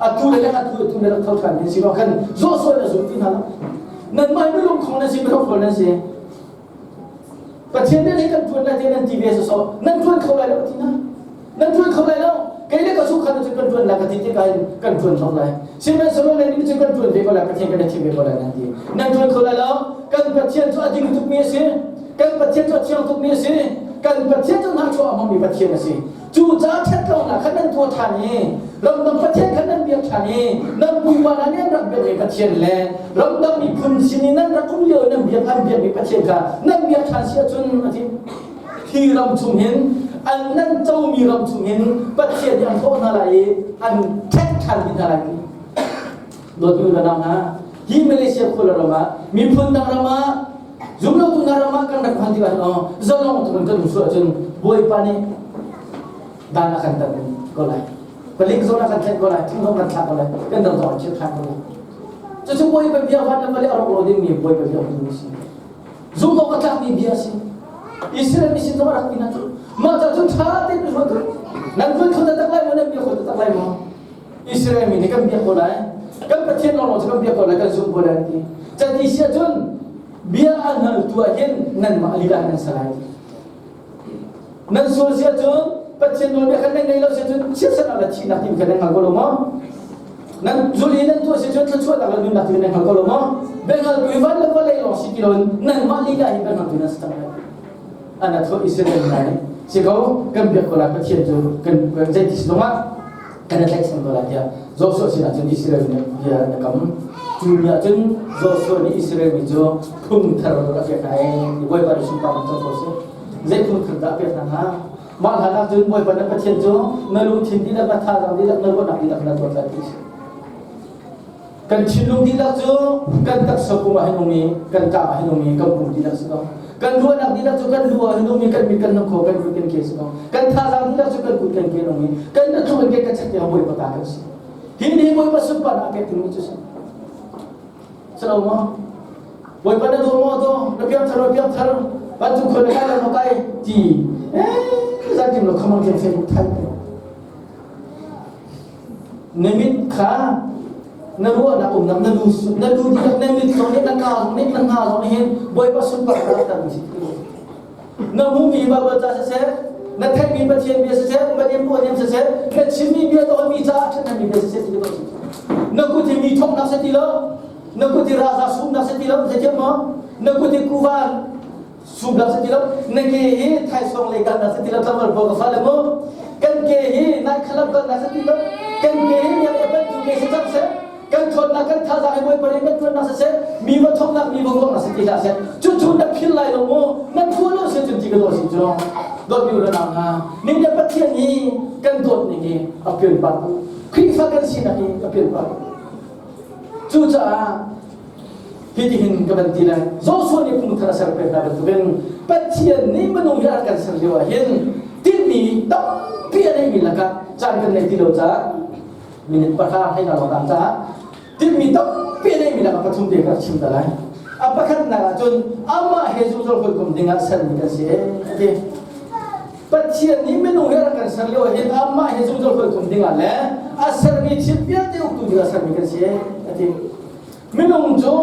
atu le leng atu atu le rak tho ṭhan mi si lo khan zawh sual na zum ti hna lo nanmah hi minung khong nan si minung khawl nan si Pathian nih kan ṭuan lai ti nan ti ve sawsawh nan ṭuan kho lai lo ti na nan ṭuan kho lai lo kei le ka su khan cun kan ṭuan lai ka ti tikah hin kan ṭuan kho lai sihmanhsehlaw nan nih cun kan ṭuan ve ko lai Pathian kan thim ve ko lai nan ti nan ṭuan kho lai lo kan Pathian cu a ding tukmi a si kan Pathian cu a thiang tukmi a si kan Pathian cu hnahchuah a hmangmi Pathian a si Cucaah ṭhatlonak kha nan tuah ṭhan i ramdang pathian kha nan biak ṭhan i nan pupa hna nih an rak biakmi pathian le ramdang miphun sin i nan rak um lio i nan biak an biakmi pathian kha nan biak ṭhan si ahcun a ti. Hi ram chung hin an nan comi ram chung hin Pathian nih an thawh hna lai i an ṭhek ṭhan dih hna lai ti. Dawtmi u le nau hna, hi Malaysia khua ram ah miphun dang ram ah zumlotu hna ram ah kan rak hman tikah aw zalong tuk in kan um sual ahcun Bawipa nih dan a kan tan ko lai. Palik zong a kan tlaih ko lai, thong zong kan thlak ko lai, kan dang zong an chirh than ko lai. Cucu Bawipa bia van le vawlei a rawk lo dingmi Bawipa bia um a si. Zumh awk a tlakmi bia a si. Israel mi sin zong a rak ti hna cu. Nan vun kho taktak lai maw? Nan bia kho taktak lai maw? Israel mi nih kan biak ko lai. Kan Pathian lawnglawng cu kan biak ko lai, kan zumh ko lai an ti. Cati si ahcun bia a hngaltu ah hin nanmah lila nan si lai. Nan sual si ahcun Pathian nawlbia khan nan ngei lo si ahcun chiatsernak le thihnak timi kha nan hngal ko lo maw? Nan zulh i nan tuah si cun thluachuahnak le nunnak timi nan hngal ko lo maw? Biahngaltu i van le vawlei lawng si ti loin nanmah lila hi biahngaltu nan si cang lai. An a thawh Israel hna nih si ko kan biak ko lai Pathian cu kan zeiti si zongah kan i tlaihchan ko lai tiah Joshua sinah cun Israel nih bia an i kam. Cu ni ah cun Joshua nih Israel mi cu phung thar a pek hna i Bawipa nih sunparnak cang ko seh. Zei phung thar dah a pek hna hnga? Mah hlan ah cun Bawipa na Pathian cu na lungthin dihlak, na thazaang dihlak, na ruahnak dihlak na tuah lai ti a si. Kan thinlung dihlak cu kan taksa pum ah hin um i kan ka ah hin um i kan pum dihlak si ko. Kan ruahnak dihlak cu kan lu ah hin um i kan mit kan hnakhaw kan kut kan ke si ko. Kan thazaang dihlak cu kan kut kan ke um i kan athuk kan ke kan chak tiang Bawipa ta kan si. Hi ni Bawipa sunparnak a pek dingmi cu si. Si lo maw? Bawipa na dawt maw daw? Na piangthar maw piangthar? Vancung khua na kai lo maw kai? Ti eh zatim lo khamang tiang Facebook thai. Na mit kha na ruahnak umnak na lu na lu dihlak na mit zong nih na ka zong nih na hna zong nih hin Bawipa sunparnak kan si. Na hmuhmi Baibal ca siseh, na theihmi Pathian bia siseh, Pathian puan siseh, na chimmi bia to mi caah ṭhathnemmi bia siseh ti ka si. Na kut hi mi thawknak si ti lo, na kut hi raza sumnak si ti lo, theithiam maw? Na kut hi kuva sumnak si ti lo, na ke hi thaisawng lei kalnak si ti lo, tlangval pawl ka fale mu. Kan ke hi nai khalam kalnak si ti lo, kan ke hi miak e bantu ke si cang seh, kan ṭhawnnak kan thazaang hi Bawipa nih kan ṭuannak siseh mi va thawknak mi va ruahnak si ti hlah seh cucu na phil lai lo mu nan tuah lo si cun ti ka dawt si cu dawt mi u le nau hna ning le Pathian hi kan dawt ning hi a pian par Khrihfa kan sinak hi a pian par cucaah hitihin ka van ti lai Joshua nih phung thar a ser pek hna bantukin Pathian nih minung hi a kan ser lio ah hin tinhmi tampi a neihmi lakah caan kan nei ti lo caah minute pahra hei na lawng caah tinhmi tampi a neimi lakah pathum te ka chim ta lai. A pakhatnak ah cun amah he zungzal hawikom dingah sermi kan si a ti. Pathian nih minung he rak kan ser lio hin amah he zungzal hawikom dingah le a sermi thil vialte uktu dingah sermi kan si a ti. Minung cu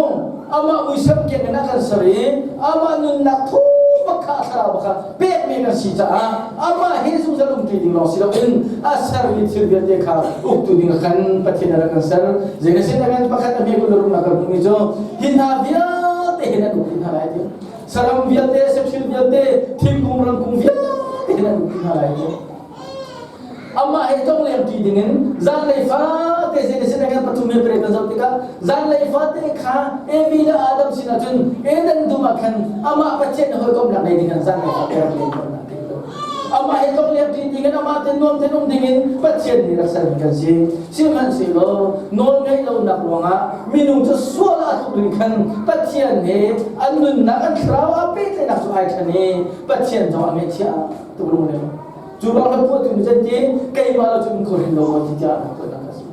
amah muisam keng in a kan ser i amah nunnak thu bak kha a thlarau bak kha pekmi kan si caah amah he zungzal umṭi ding lawng si loin a sermi thil vialte kha uktu ding khan Pathian a rak kan ser. Zei na kan pakhat a hme kul rumnak kan hmuhmi cu hi hna vialte hin an uk hna lai ti. Saram vialte, saṭhil vialte, thingkung rangkung vialte hin an uk hna lai ti. Amah he tongleng ṭi dingin zanlei fate Genesis kan pathum he pare kan zoh tikah zanlei fate kha Evi le Adam sinah cun Eden dum ah khan amah Pathian he hawikomhnak nei ding zanlei fate rak len tawnnak Amah he tongleng ṭi dingin amah te nuam ten um dingin Pathian nih rak sermi kan si. Sihmanhsehlaw nawl ngaih lonak ruangah minung cu sual ah tluk in khan Pathian he an nunnak an thlarau ah pehtlaihnak cu ai ṭhen i Pathian zong a ngaihchia tuk lung le Cu ruang lam phuahtu nih cun ti keimah lo cu in kho hin lo maw ti tiah a phuahnak a si.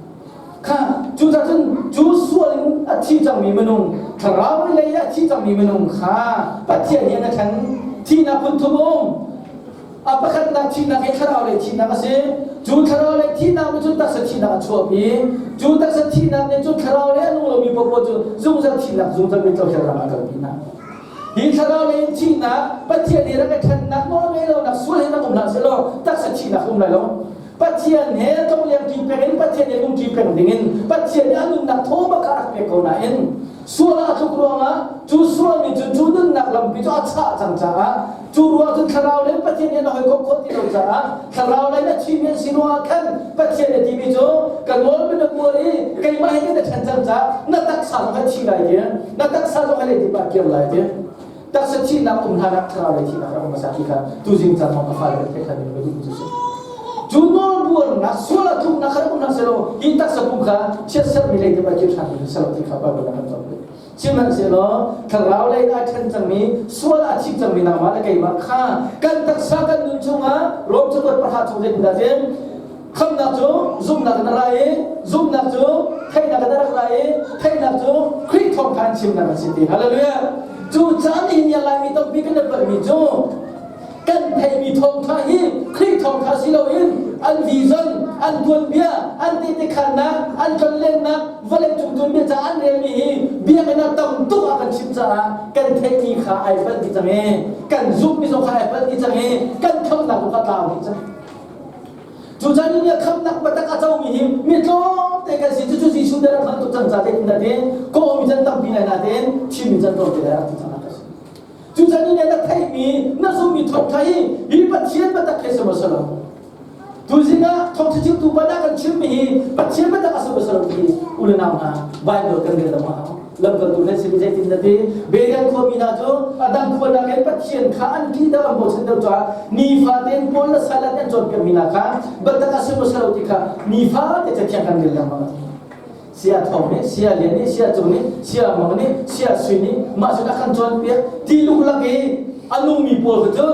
Kha cu cun cu sual in a thi cangmi minung thlarau lei a thi cangmi minung kha Pathian nih a thlen thihnak phun thum um. A pakhatnak thihnak hi thlarau lei thihnak a si. Cu thlarau lei thihnak nih cun taksa thihnak a chuahpi. Cu taksa thihnak nih cun thlarau lei a nung lomi paohpaoh cu zungzal thihnak zungzal mitlo ram ah a kalpi hna. Hi thlarau lei in thihnak, Pathian nih rak i ṭhennak nawl ngei lonak sual hin rak um hlah sehlaw taksa thihnak um lai lo. Pathian he tongliang ṭi peng in Pathian he lungṭi peng dingin Pathian nih a nunnak thaw bak a rak pek ko nain sual ah a tluk ruangah cu sual nih cun cu nunnak lampi cu a chah cang caah cu ruang cun thlarau lei Pathian nih na hawikom khawh ti lo caah thlarau lei na thimi an si ruangah khan Pathian nih timi cu ka nawl min na buar i keimah he kan i ṭhen cang caah na taksa zong kan thi lai ti na taksa zong kan ei ti kir lai ti taksa thihnak um hlan ah thlarau lei thihnak rak um hmasa ti kha tuzing caan thawng ka fale kan theih khan in ka duh cu si cu nawl buarnak sual a tluknak kha rak um hlah selaw hi taksa pum kha chiatsermi lei te kir ṭhan ding selaw ti kha Bible ah kan cawn Sihmanhsehlaw thlarau lei ai ṭhen cangmi, sual a thi cangmi nangmah le keimah kha kan taksa kan nun chungah Rom cakuat pahra chung zeitindah cun khamnak cu zumhnak in a ra i zumhnak cu theihnak in a rak ra i theihnak cu Khrih thawngṭha in chimnak a si ti. Hallelujah! Cu caan i ni Laimi tampi kan i palhmi cu kan theihmi thawngṭha hi Khrih thawngṭha si loin An vision, an tuanbia, an tehtekhannak, an tlonlennak, vawleicung tuanbia ca an relmi hi biakinn ah tam tuk a kan chimh caah kan theihmi kha ai palh dih cang i kan zumhmi zong kha ai palh dih cang i kan khamhnak zong kha tlau dih cang. Cucaah ni khamnak biatak a comi hi mi tlawmte kan si. Cucu Jesuh nih rak hngalh tuk cang ca tein natin kawhmi can tampi lai natin thimmi can tlawmte lai rak ti cang nak a si. Cucaah ni na theihmi na zummi thawngtha hi hi Pathian biatak he si maw si lo? Tuzing ah thawngtha chimtu pa dah kan chimmi hi Pathian biatak a si maw si lo ti u le nau hna Bible kan rel a hau. Lamkaltu nan sin zeitin na ti? Berean khuami hna cu a dang khua nakin Pathian kha an ṭih deuh an bochan deuh caah nifatein Paul le Silas an cawnpiakmi hna kha biatak a si maw si lo ti kha nifate Cathiang kan rel lengmang a ti. Sia Thawng nih, Sia Lian nih, Sia Cung nih, Sia Mang nih, Sia Sui nih mah cu a kan cawnpiak ti luklak i a nungmi pawl kha cu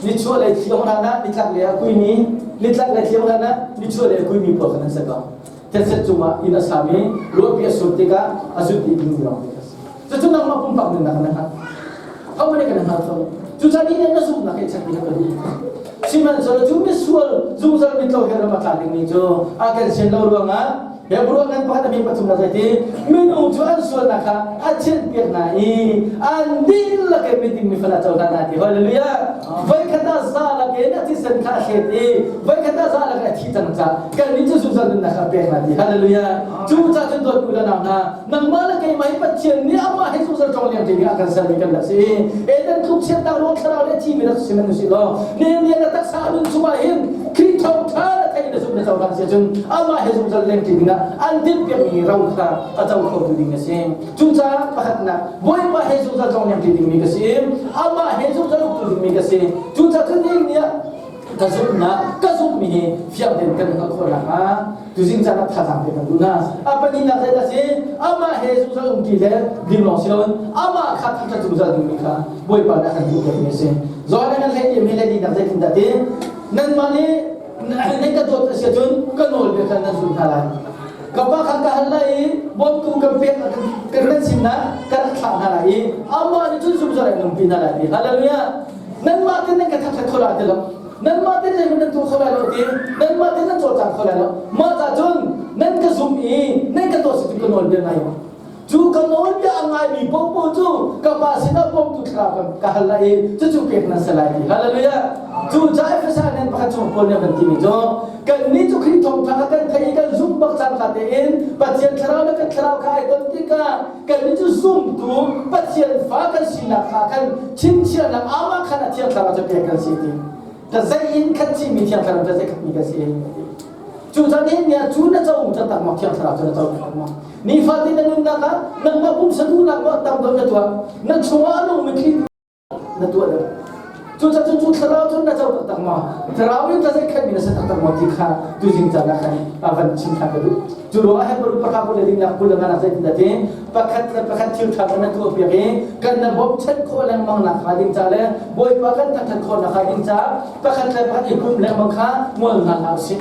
nichuah lei thli hlan ah nitlak lei ah kuimi nitlak lei thli hlan ah nichuah lei kuimi pawl kha nan si ko. Thetse cungah inn a sami ruahpi a sur tikah a zut dih dingmi lawng te kha si. Cucu nangmah pumpak nunnak na hngalh. Ho nih kan hngal kho. Cucaah ni nih na zumhnak hi check na ka duh. Sihmanhsehlaw cu misual zungzal mitlo he ram a tla dingmi cu a kan sian lo ruangah Hebrew ngan pakhat a mi pathum na zeiti minung cu an sualnak kha a thianhpiak hna i an dihlak in miding mi fal a cohlan hna ti hallelujah voikhat ah za lakin a thisen kha a thlet i voikhat ah za lakin a thi cang ca kannih cu zungzal nunnak kha pek hna ti hallelujah cu ca cun dawt u le nau hna nangmah le keimah hi Pathian nih amah he zungzal ṭong liang ṭi a kan sermi kan rak si Eden tluk chiatnak ruang thlarau le thi mi rak si man usih law Nehemiah na taksa nun chungah hin Khrih thawngṭha na theih na zumh na cohlan si cun amah he zungzal leng ṭi dingah an timhpiakmi ro kha a co khotu ding a si cucaah pakhatnak Bawipa he zungzal ṭong liang ṭi dingmi ka si amah he zungzal uktu dingmi ka si cucaah cun ni ah ka zumhnak ka zumhmi hi fiang tein kan hngalh khawh nakhnga tuzing caan ah thazaang pe kan duh hna. A pahnihnak zei dah si? Amah he zungzal umṭi le ding lawng si loin amah kha thangṭhat zungzal dingmi kha Bawipa nih a kan duhpiakmi a si. Johan kan hlei mi hlei linak zeitindah ti? Nanmah nih nan ka dawt a si ahcun ka nawlbia kha nan zul hna lai. Ka pa kha ka hal lai i bawmtu kan pek kan nan sinah ka rak thlah hna lai i amah nih cun zungzal in nungpi hna lai ti. Hallelujah! Nanmah te nan ka thangṭhat kho lai ti lo. Nanmah te zeihmanh nan tuah kho lai lo ti. Nanmah te nan cawlcang kho lai lo. Mah ca cun nan ka zum i nan ka tuah si cu ka nawlbia ngai u. Cu ka nawlbia a ngaimi paohpaoh cu ka Pa sinah bawmtu thlarau kan ka hal lai i cucu pek nan si lai ti. Hallelujah! Cu ca Efesa nan pakhat chung Paul nih a kan timi cu kannih cu Khrih thawngṭha kha kan theih i kan zumh bak cangka tein Pathian thlarau le kan thlarau kha ai ton tikah kannih cu zumtu Pathian fa kan sinak kha kan chingchiahnak amah khan a thiang thlarau cu pek kan si ti ka zei in khat chihmi thiang thlarau ka zei khatmi kan si cu caan hin nia cu na co taktak maw thiang thlarau cu na co taktak maw nifatin na nunnak ah nangmah pumsa duhnak maw tam deuh na tuah na chungah a nungmi Khrih na tuah deuh cucaah cun cu thlarau cun na co taktak maw thlarau in ka zei khat mi na si taktak maw ti kha tuzing caan ah khan a van chim kha ka duh cu ruangah Hebrew pakhat kul le dingnak 20 le nganak zeitindah ti pakhat le pakhat thil ṭha kan na tuah piak i kan na bawmchan khawh lengmang nak hnga ding ca le Bawipa kan thangṭhat khawh nak hnga ding ca pakhat le pakhat i pum lengmang kha ngol hna hlah usih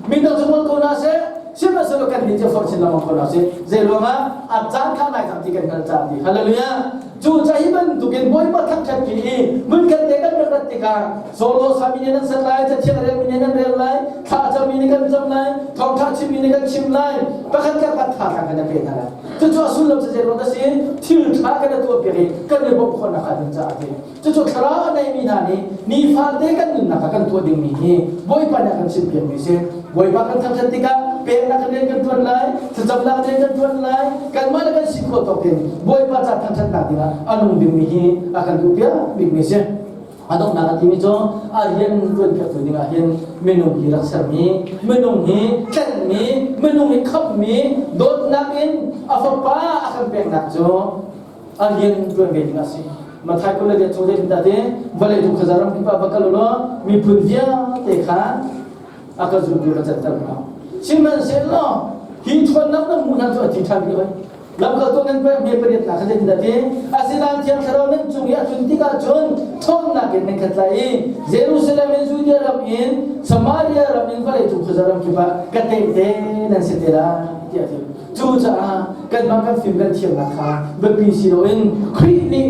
midang cu ngol ko hna seh sihmanhsehlaw kan nih cu forh chin lengmang ko hna usih zei ruangah a caan kha nai cang ti kan hngalh caah ti hallelujah Cu ca hi bantukin Bawipa thangṭhat pi i hmunkhat te kan rak rat tikah solo sami nih nan sak lai, cathiang relmi nih nan rel lai, thla cammi nih kan cam lai, thawngṭha chimmi nih kan chim lai, pakhat le pakhat tha kan kan pe hna lai. Cucu a sullam cu zei ruang dah si? Thil ṭha kan i tuahpiak i kan i bawmh khawhnak hnga ding caah a ti. Cucu thlarau a neimi hna nih nifate kan nunnak ah kan tuah dingmi hi Bawipa nih a kan chimpiakmi a si. Bawipa kan thangṭhat tikah peknak rian kan ṭuan lai, thlacamnak rian kan ṭuan lai, kanmah le kan si khawh tawk in Bawipa ca thangṭhatnak dingah a nung dingmi hi a kan duhpiak bikmi a si. A donghnak a timi cu a rian ṭuanpiaktu dingah hin minung hi rak sermi, minung hi tlenhmi, minung hi khamhmi, dawtnak in a fapa a kan peknak cu a rian ṭuan ve ding a si. Mathai 20 le riat chung zeitindah ti vawlei cung khuaza ram kip ah va kal u law miphun vialte kha a ka zultu ka canter hna. Sihmanhsehlaw hi ṭhawnnak na hmuh hna cu a thi ṭhan rih oi. Lamkaltu nan pek mi pariatnak kha zeitindah ti asinain Thiang Thlarau nan cung i a tlun tikah cun ṭhawnnak in nan khat lai i Jerusalem in Judea ram in Samaria ram in vawlei cung khuaza ram kip ah ka tehte nan si te lai tiah a ti. Cucaah kanmah kan fim kan thiamnak kha biapi si loin Khrih nih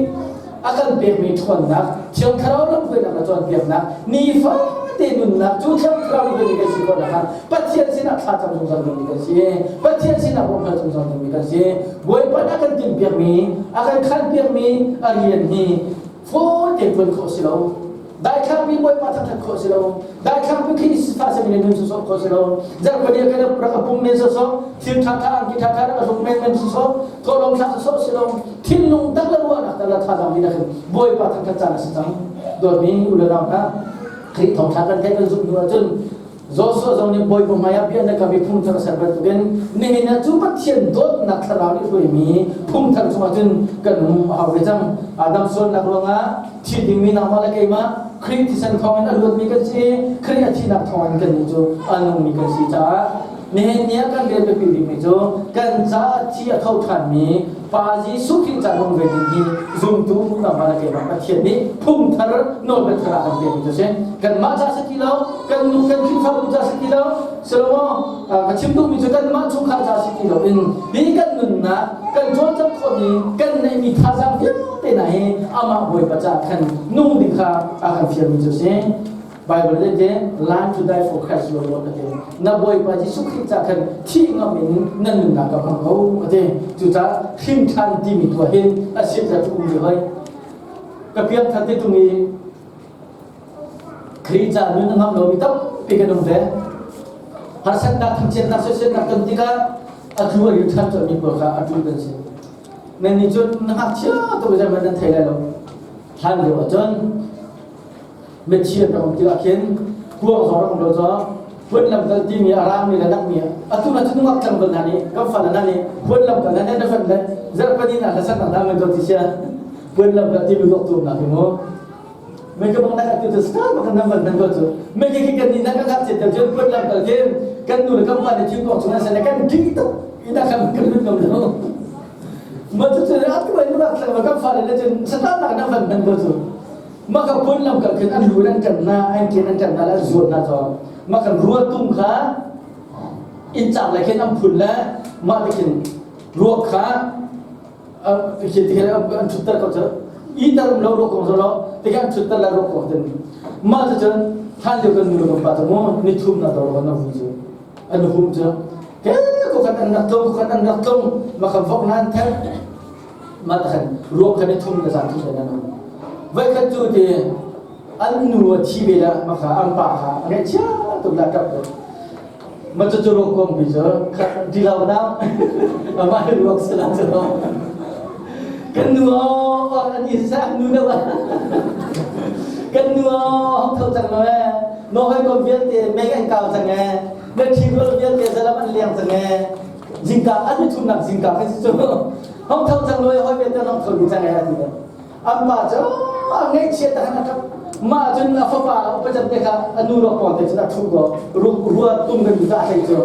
A kan pekmi ṭhawnnak, Thiang Thlarau lamhruainak le cawnpiaknak, nifate nunnak cu Thiang Thlarau lamhruainak kan si khawhnak ah Pathian sinah thla cam zungzal dingmi kan si. Pathian sinah bawmhhal zungzal dingmi kan si. Bawipa nih a kan tinhpiakmi, a kan khanpiakmi a rian hi fawi tein ṭuan khawh si lo. Daithlangpi Bawipa thangṭhat khawh si lo. Daithlangpi khi sifah sami nun sawsawh khawh si lo. Zarhpini kan rak a pum men sawsawh, thil ṭhaṭha angki ṭhaṭha rak a hruk men men sawsawh, thawhlawm thlak sawsawh si lo. Thinlung tak le ruahnak tak le thazaang dihlak in Bawipa thangṭhat caan a si cang. Dawtmi u le nau hna, Khrih thawngṭha kan theih kan zumh hnu ahcun Joshua zong nih Bawipa hmaiah bia na kam i phungthar a ser bantukin nihin ah cu Pathian dawtnak thlarau nih hruaimi phungthar chungah cun kan um a hau ve cang. Adam sualnak ruangah thi dingmi nangmah le keimah Khrih thisen thawngin a luatmi kan si i Khrih a thihnak thawngin kannih cu a nungmi kan si caah nihin ni ah kan rian biapi bikmi cu kan caah thi a tho ṭhanmi Pa Jesuh Khrih ca nung ve ding hi zumtu nangmah le keimah Pathian nih phungthar nawlbia thar ah kan pekmi cu a si. Kanmah ca si ti lo, kan nu kan Khrihfabu ca si ti lo, Solomon ka chim duhmi cu kanmah chungkhar ca si ti lo in hi kan nunnak kan cawlcangh khawhmi kan neihmi thazaang vialte hna hi amah Bawipa caah khan nung ding kha a kan fialmi cu a si. Bible le te learn to die for Christ your Lord ati. Na Bawipa Jesuh Khrih ca khan thi ngam in na nunnak ka hmang ko ati. Cucaah hrim ṭhan timi tuah hin a sit le um ve hoi. Ka piang thar te tung i Khrih ca nun a ngam lomi tampi kan um ve. Harsatnak, thangchiatnak, soiselnak ton tikah a tlu a ri ṭhan colhmi pawl kha a tu kan si. Nan nih cun na ngakchia tuk zeihmanh nan thei lai lo. Hlan lio ahcun mitthi an rak um tikah khin kuang zong rak um lo caw puan lam kal timi a rangmi le nakmi atu na cu nungak tlangval hna nih kan fale hna nih puan lam kal hna na fan le zarhpani na hlasak nak hna men ti sia puan lam kal timi dok tu nak hi mu me ka bang nak atu tu star ma kan nam van nan ko cu me ke kan ni na kan hak chet cun puan lam kal khin kan nu le kan pa le thil kong chung an kan ki tuk ina kan kan lut ngam lo ma cu cu atu ai nungak tlangval kan fale le cun satan nak na van nan ko cu Maka pun lam kal khin an lu an kan na an kin an kan na an zuat na cho ma kan ruat tung kha in chak le khin an phun le ma te khin ruak kha khi ti khin an chutter ko chu i tar um lo ruak kong zo lo ti khin an chutter la ruak kong tin ma chu chun than liu kan nu kan pa chu mo ni thum na to na vu chu an hum chu ke ko kan an nak tlong ko kan an nak tlong ma kan vok nan ther mah khan ruak khan i thum na zan thum nan um voi khat cu ti an nu a thi ve la ma kha an pa kha a ngaihchia tuk la tap tuk ma cu cu ruak kong pi cu di lo na ama hi ruak sala cu kan nu o an i sa nu na ba kan nu o hong tho cang lo e no hoi kom vialte mei an kau cang e na thi rual vialte zalam an liang cang e Zingka an i thumnak zingka kan si cu. Hong tho cang lawi hoi ve te hong tho ni cang ai ti. An pa cu a ngaihchia ta han a ṭap. Mah cun a fapa upacan te kha a nu ro pawng te cun a ṭhu ko rua tum kan ka hlei cu.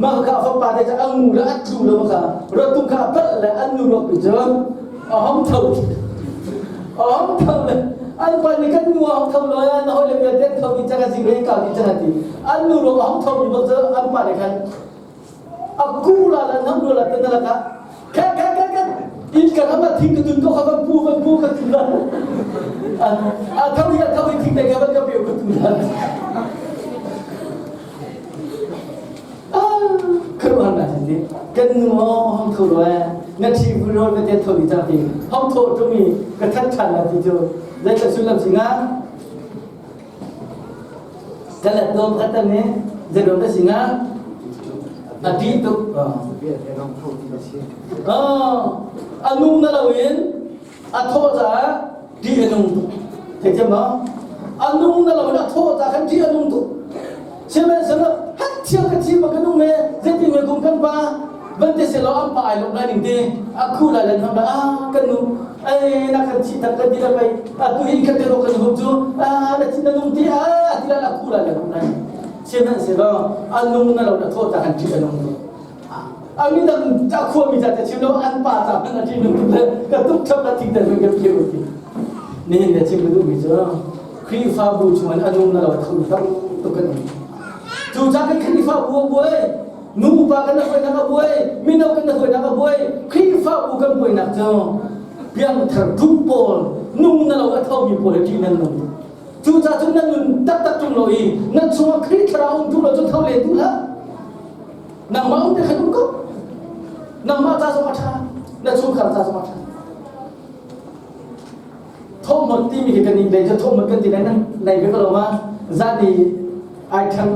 Mah kha a fapa te cu a ngu le a tlu lo kha rua tum kha a palh le an nu ro pi cu a hong tho. A hong tho le an pa nih kan nu a hong tho lo an hoi le vialte tho ni cang a zing rei ka ni cang a ti. An nu ro a hong tho mi bak cu an pa nih khan a ku la la nam la te na la ka ka ka ka ka in ka ama thing ka tun ko ka van pu van pu ka tun la a thau hi a thau hi thing te ka van ka pe ka tun la kharu han na ti kan nu o hong tho ro na thi bu ro na te tho ni cha ti hong tho tu mi ka that than la ti chu lai ta sullam singa Kalat dom kata ne zedom ta singa ati tuk. Oh, anung na loin a tho ca ti anung tuk. Thei ma? Anung na loin a tho ca kan ti anung tuk. Sihmanhsehlaw hat thiang ka thi ma ka nung me zetin me kum kan pa van te selo an pa ai lok lai ning te a khu lai lan ham la a kan nu ai na kan thi tak kan ti la pai atu hin kan te ro kan hum cu a na thi na nung ti a ti la khu lai lan hum lai sihmanhsehlaw an nung na lo na tho ta kan thi anung tu ami dang ta khua mi ta te chim lo an pa ta man a thi nung tu le ka tuk thap la thing ta kan phiu ti nihin ne chim du mi cu Khrihfabu chung an anung na lo tho tam tuk kan um cu ca kan Khrihfabu a buai nupa kan hruainak a buai mino kan hruainak a buai Khrihfabu kan buainak cu piangthar ṭum pawl Nung na lo a thomi pawl hi ṭih nan nung. Cucaah cun nan nun taktak ṭung lo i nan chungah Khrih thlarau um ṭung lo cun tho len duh hlah. Nangmah um te khan um ko. Nangmah ca zong a ṭha. Na chungkhar ca zong a ṭha. Thawhmot timi hi kan in lei cu thawhmot kan ti lai nan nei ve ko lo ma? Zan i ai ṭhang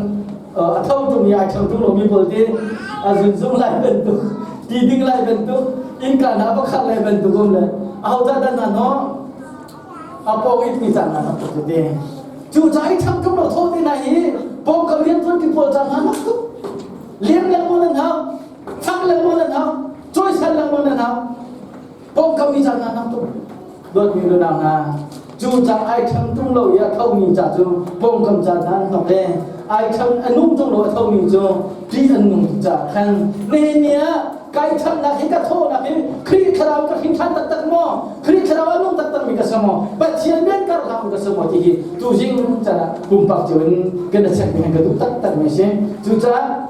a tho ṭung i ai ṭhang ṭung lomi pawl ti a zunzung lai bantuk ti ding lai bantuk innka hna va khar lai bantuk um le aho dah dan hna no a pawng it mi caan hna tam tuk te cu ca i ṭhang ṭung lo tho te na hi pawngkam rian ṭuan ti pawl caan hna nak tuk liam lengmang nan hau chak lengmang nan hau cawisan lengmang nan hau pawngkam mi caan hna nak tuk dawtmi nunau hna cu ca ai ṭhang ṭung lo i a thomi ca cu pawngkam ca hna an hnok le ai ṭhang a nung ṭung lo a thomi cu ṭih an nung ca khan nihin ni ah kai ṭhannak hi ka thawhnak hi Khrih thlarau ka hrin ṭhan taktak maw Khrih thlarau a nung taktak mi ka si maw Pathian men kar hlang ka si maw ti hi tuzing caan ah pumpak cio in kan i check mi ka duh taktak mi si cucaah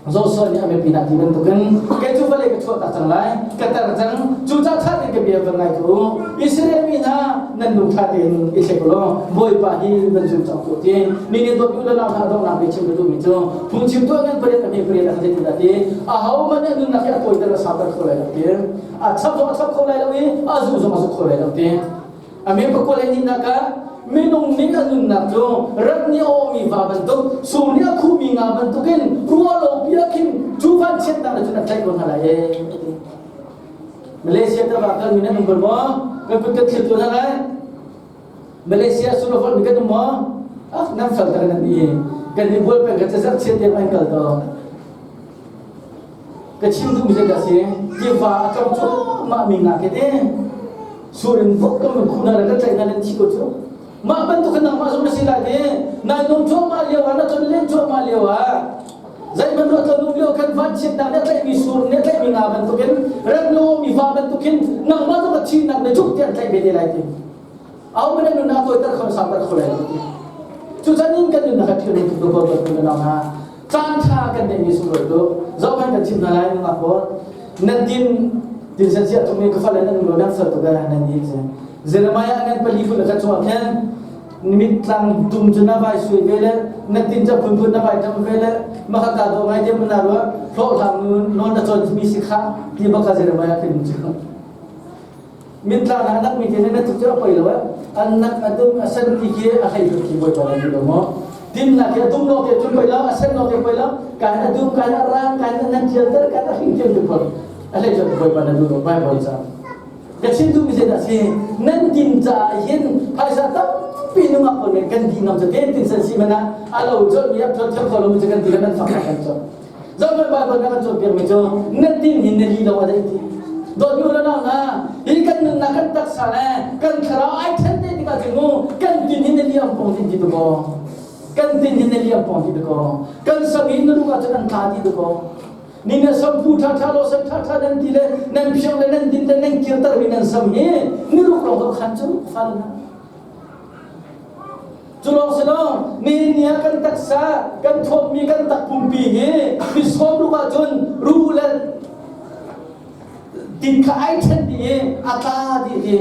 Joshua nih a biapi hna ti bantukin kei cu vawlei ka chuahtak cang lai ka tar cang cucaah ṭha tein ka bia van ngai tu Israel mi hna nan lung ṭha tein i thlek law Bawipa hi van zum cang tuah ti mi nih dawt u le nau hna donghnak bia chim ka duhmi cu phungchim tuah ngan pariat a hme pariat a kan zeitin dah ti ahohmanh nih nunnak hi a tawiter a sauter kho lai lo ti a chap zong a chap kho lai lo i a zu zong a zu kho lai lo ti A min pakua le hnihnak ah minung nih a nunnak cu rat nih a awhmi va bantuk, sur nih a khuhmi nga bantukin ruah lo bia khin cu vanchiatnak nih cun a tlaih ko hna lai ee. Malaysia ta va kalmi nan um bal maw? Kan kut kan thil tu hna lai. Malaysia sulafol mi kan um maw? Ah, nan fal tak nan i kan i bual peng ka cazar chiat tiang an kal to. Ka chim duhmi zei dah si? Tiva a tlong cuahmah mi nga khi te sur in vok kan van khuh hna le kan tlaih hna le thi ko cu. Mah bantuk in nangmah zong na si lai ti. Nai nom cuahmah lio ah na chon len cuahmah lio ah zeihmanh ruah lo lio khan vanchiatnak nih a tlaihmi sur nih a tlaihmi nga bantukin remlo mi va bantukin nangmah zong a thihnak nih cuk tiah an tlaih ve te lai ti. Au mana nunnak tawiter kho sauter kho lai lo ti. Cucan in kan nunnak a thil tuk ko ko ko na ha. Caan ṭha kan neihmi sunglawi tuk. Zohhmanh kan chim hna lai nungak pawl. Nan din din san sia tuk mi ka fale nan lo nan sal tuk eh nan ni che. Jeremiah ngan pali phun khat chungah khan mitlang tum cu na vai sui ve le na tin ca phunphun na vai ṭam ve le maka ka do ngai te na ruah hlawhhlang nu non na chon mi si kha ti baka Jeremiah khin cu. Mitlang ah nak mi te na tuk cu a poi lo eh. An nak a dum a sen ti khi a hlei tuk khi bawipa na duh lo maw? Dinnak hi a dum lo te cun poi lo, a sen lo te poi lo, kan a dum, kan a rang, kan a nan tial ter, kan a hring tial te poi. A hlei cun bawipa na duh lo Bible ca. Ka chim duhmi zei dah si? Nan din caah hin phaisa tampi nungak pawl men kan di ngam cu ten tin san si mana a lo col mi a thol thiam kho lo mi cu kan ti kan fak kan col. Zohhmanh Baibal na kan cawnpiakmi cu na tin hin na li lo a dei ti. Dawtmi u le nau hna, hi kan nunnak kan taksa le kan thlarau ai then te tikah cun mu kan tin hin na liam pong tin ti dakaw. Kan tin hin na liam pong ti dakaw. Kan sam hi na lung ah cun an tla ti dakaw. Ni na sam pu tha tha lo sam tha tha nan ti le nan phiang le nan din le nan kirter mi nan sam hi ni ruk lawng to khan cu fal na. Cu lawng si lo, nihin ni ah kan taksa, kan thawtmi kan takpumpi hi mi sawm ruk ahcun ruh le tin kha ai ṭhen dih i a tla dih hi.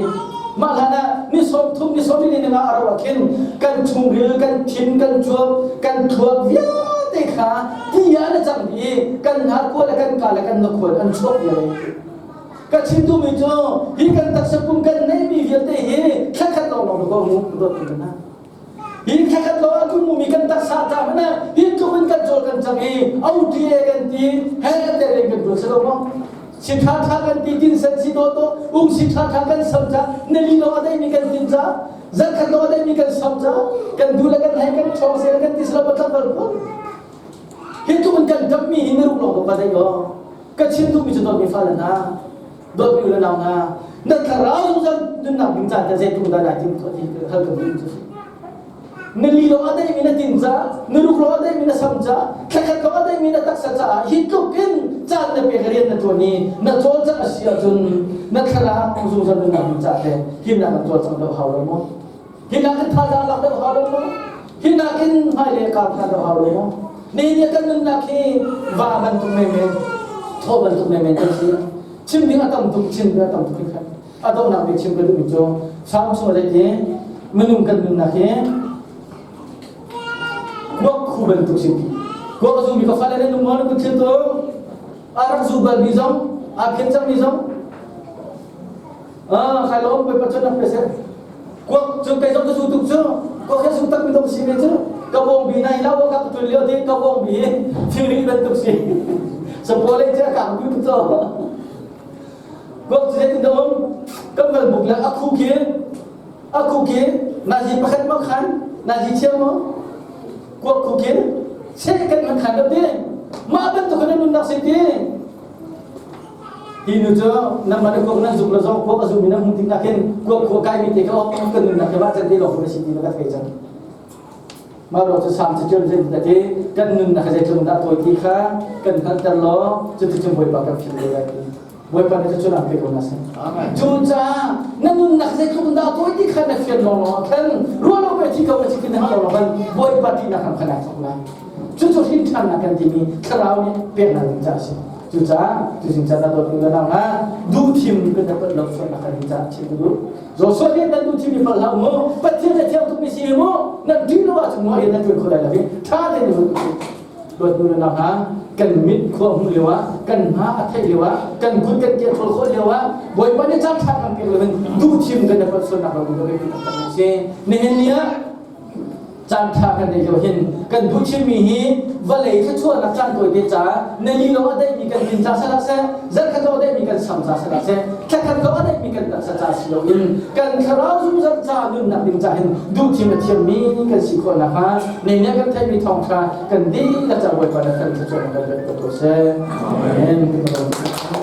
Mah hlan ah ni 30, ni 40 ni nga a rauh ah khin kan chungril, kan thin, kan cuap, kan thluak vialte kha ti ah an cang dih i kan hnarkua le kan ka le kan nokhual an chuak vial. Ka chim duhmi cu hi kan taksa pum kan neihmi vialte hi thlakhat lawng lawng ko mu dawt kan hna. Hi thlakhat lawng a kun mi kan taksa ta hmanh ah hi tluk in kan cawl kan cang i OTA kan ti he te ring kan tuan si lo maw? Si tha tha kan ti tin sen si do to ung si tha tha kan sam ca na li lawng a dei mi kan tin ca zarkhat lawng a dei mi kan sam ca kan du le kan hei kan ṭhawng se kan ti silo patla bal ko hi tluk in kan dammi hi na ruk lawng ka dei ko Ka chim duhmi cu dawtmi fale hna, dawtmi u le nau hna, na thlarau zungzal nunnak ding caan te zeitluk dah nai timh tuah ti hal ka duh cu. Na li lawng a deimi na tin ca, na ruk lawng a deimi na sam ca, thlakhat lawng a deimi na taksa caah hi tluk in caan na pek rian na tuan i na cawlcangh a si ahcun na thlarau zungzal nunnak ding ca te himnak kan cawlcangh deuh hau lo maw? Hinak in thazaang lak deuh hau lo maw? Hinak in hmailei kar kha deuh hau lo maw? Nihin ni kan nunnak hi va bantuk menmen, thaw bantuk menmen kan si. Chim ding a tam tuk, chim ding a tam tuk hringhran. A donghnak bik chim ka duhmi cu Salm chung ah ti minung kan nunnak hi kuak khu bantuk si ti. Kuak a zumi ka fale nan nung maw nan kut thil tu a rak zu bal mi zong a phian cang mi zong ah khai lawm poi pachon nak pese kuak cu kai zong ka zu tuk cu kuak he zu tak mi dong si me cu ka bong bi nai la ka tul lio ti ka bong bi thiri bantuk si sapole che ka bu tuk cho kuak cu zeitin dah um kan mal buk le a khu khi a khu khi nazi pakhat ma khan nazi thiam mo kuak khu khi che kan man khan lo ti mah bantuk in nunnak si ti hi nu cu nangmah le kuak nan zuk le zong kuak a zumi nan hung tik nakin kuak khua kai mi te kha kan nunnak ke mah can te lawng si ti na ka thei cang mah ro cu sam cu ṭial zei ti ti kan nunnak zeitluk dah tawi ti kha kan hngalhter law cuticun Bawipa kan philh ve lai ti Bawipa nih cu an pe ko na si cucaah na nunnak zeitluk dah tawi ti kha na fian lawng lawng ah khan ruah lo pe thi ko na si ti na hngalh lawng khan Bawipa ṭihnak ram kha naa thawk lai cucu hrin ṭhannak kan timi thlarau nih peknak ding caah a si. Cucaah tuzing caan ah dawtmi le nau hna duhthim kan dapat lo sualnak kan ding caah chim ka duh. Joshua nih nan duhthim i pal hlah mu Pathian na thiang tukmi si mu nan ṭih lo ahcun mu nan ṭuan kho lai lo hi ṭha tein i ruat dawtmi le nau hna kan mit khua hmuh lio ah kan hma a theih lio ah kan kut kan ke ṭhawl khawh lio ah Bawipa nih caan ṭha kan pek lo in duhthim kan dapat sualnak lo ding ka biapi taktak mi si. Nihin ni ah caan ṭha kan neih lio hin kan duh chimmi hi vawlei thluachuahnak caan tawite caah na li lo a daihmi kan din ca salak seh zarkhat lo a daihmi kan sam ca salak seh thlakhat lo a daihmi kan taksa ca si loin kan thlarau zungzal ca nunnak ding ca hin duh thim a thiammi kan si khawh nakhnga nei nih kan theihmi thawngṭha kan dihlak ca Bawipa na kan thluachuahnak kan pek ko seh. Amen.